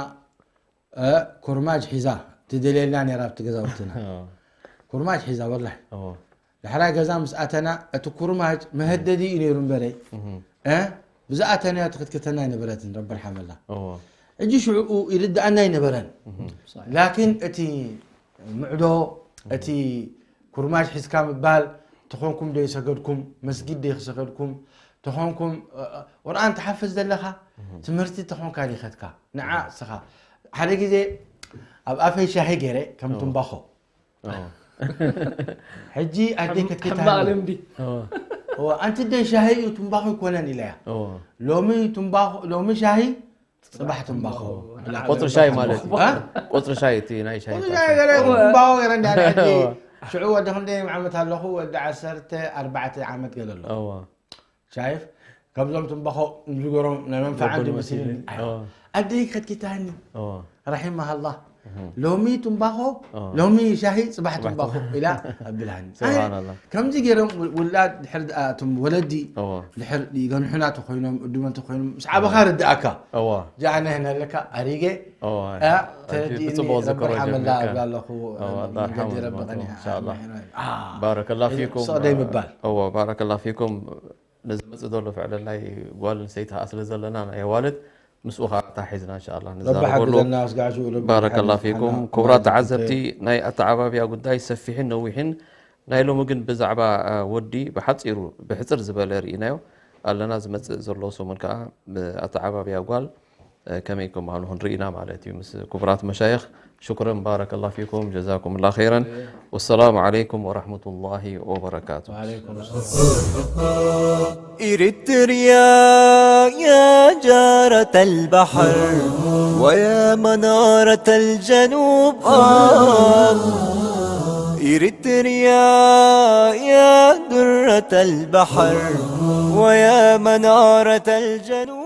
ኩርማጅ ሒዛ ትደልየልና ነራ ኣብቲ ገዛውትና። ኩርማጅ ሒዛ ወላሂ። ድሕራይ ገዛ ምስ ኣተና እቲ ኩርማጅ መሀደዲ እዩ ነይሩ እምበረይ ብዝኣተናዮ ትክትክተና ኣይነበረትን ረቢ ርሓመላ። ሕጂ ሽዕኡ ይርድኣና ኣይነበረን። ላኪን እቲ ምዕዶ እቲ ኩርማጅ ሒዝካ ምባል ተኾንኩም ዶ ይሰገድኩም መስጊድ ዶ ይሰገድኩም ተኾንኩም ቁርኣን ትሓፍዝ ዘለኻ ትምህርቲ ተኾንካ ዲኸትካ ንዓ እስኻ ሓደ ግዜ ኣብ ኣፈይ ሻሂ ገይረ ከም ትንባኾ ሕጂ ኣደይ ከትኪታ ሕማቕ ልምዲ እዋ ኣንቲ ደይ ሻሂ እዩ ትንባኾ ይኮነን ኢለያ ሎሚ ትንባኾ ሎሚ ሻሂ ጽባሕ ትንባኾ ቁፅሪ ሻይ ማለት እዩ። ቁፅሪ ሻይ እቲ ናይ ሻይ ቁፅሪ ሻይ ገለ ትንባኾ ገለ እንዳ ሕጂ ሽዑ ወዲ ክንደይ ዓመት ኣለኹ ወዲ ዓሰርተ ኣርባዕተ ዓመት ገለ ኣሎ እዋ ሻይፍ ካብዞም ትንባኾ ዝገሮም ናይ መንፈዓ እንዲ መሲልኒ ኣደይ ከትኪታኒ ረሒማሃላ ሎሚ ትንባኾ ሎሚ ሻሂ ፅባሕ ትንባኾ ኢላ ኣቢልሃኒ። ኣነ ስብሓንላ ከምዚ ገይሮም ውላድ ድሕር ኣቶም ወለዲ እዋ ድሕር ይገንሑና ተኮይኖም እዱመ ተኮይኖም ምስ ዓበኻ ርድኣካ እዋ ጃዕነ ህነለካ ኣሪገ እዋ ያ ሕጂ ተረዲእኒ ብፅቡቅ ረቢ ዝከሮ ሓመላ ጀሚርካ እብላ ኣለኹ እዋ ኣላህ መንገዲ ይርሓሙ ረቢ ዝመቱ ቀኒዓ ኢንሻኣላህ ኣሚን። ኣ፣ ባረከላ ፊኩም ሰቕደይ ምባል እዋ ባረከላ ፊኩም ንዝመፅእ ዘሎ ፍዕለላይ ጓል ኣንስተይቲ ከዓ ስለ ዘለና ናይ ኣዋልድ ምስኡ ከዓ ኣታሒዝና እንሻላ ረቢ ንዛረበሉ ሓግዘና ስጋዕ ሽኡ ረቢ ባረከላ ሓግዝ ፊኩም ሓና ክቡራት ማዕድ ተዓዘብቲ ናይ ኣተዓባብያ ጉዳይ ሰፊሕን ነዊሕን ናይ ሎሚ ግን ብዛዕባ አ፣ ወዲ ብሓፂሩ ብሕፅር ዝበለ ርኢናዮ ኣለና ዝመፅእ ዘሎ ሰሙን ከዓ ኣተዓባብያ ጓል አ፣ ከመይ ከምሃኑ ክንርኢና ማለት እዩ ምስ ክቡራት መሻይኽ شكرا بارك الله فيكم جزاكم الله خيرا والسلام عليكم ورحمة الله وبركاته وعليكم السلام إريتريا يا جارة البحر ويا منارة الجنوب آه. إريتريا يا درة البحر ويا منارة الجنوب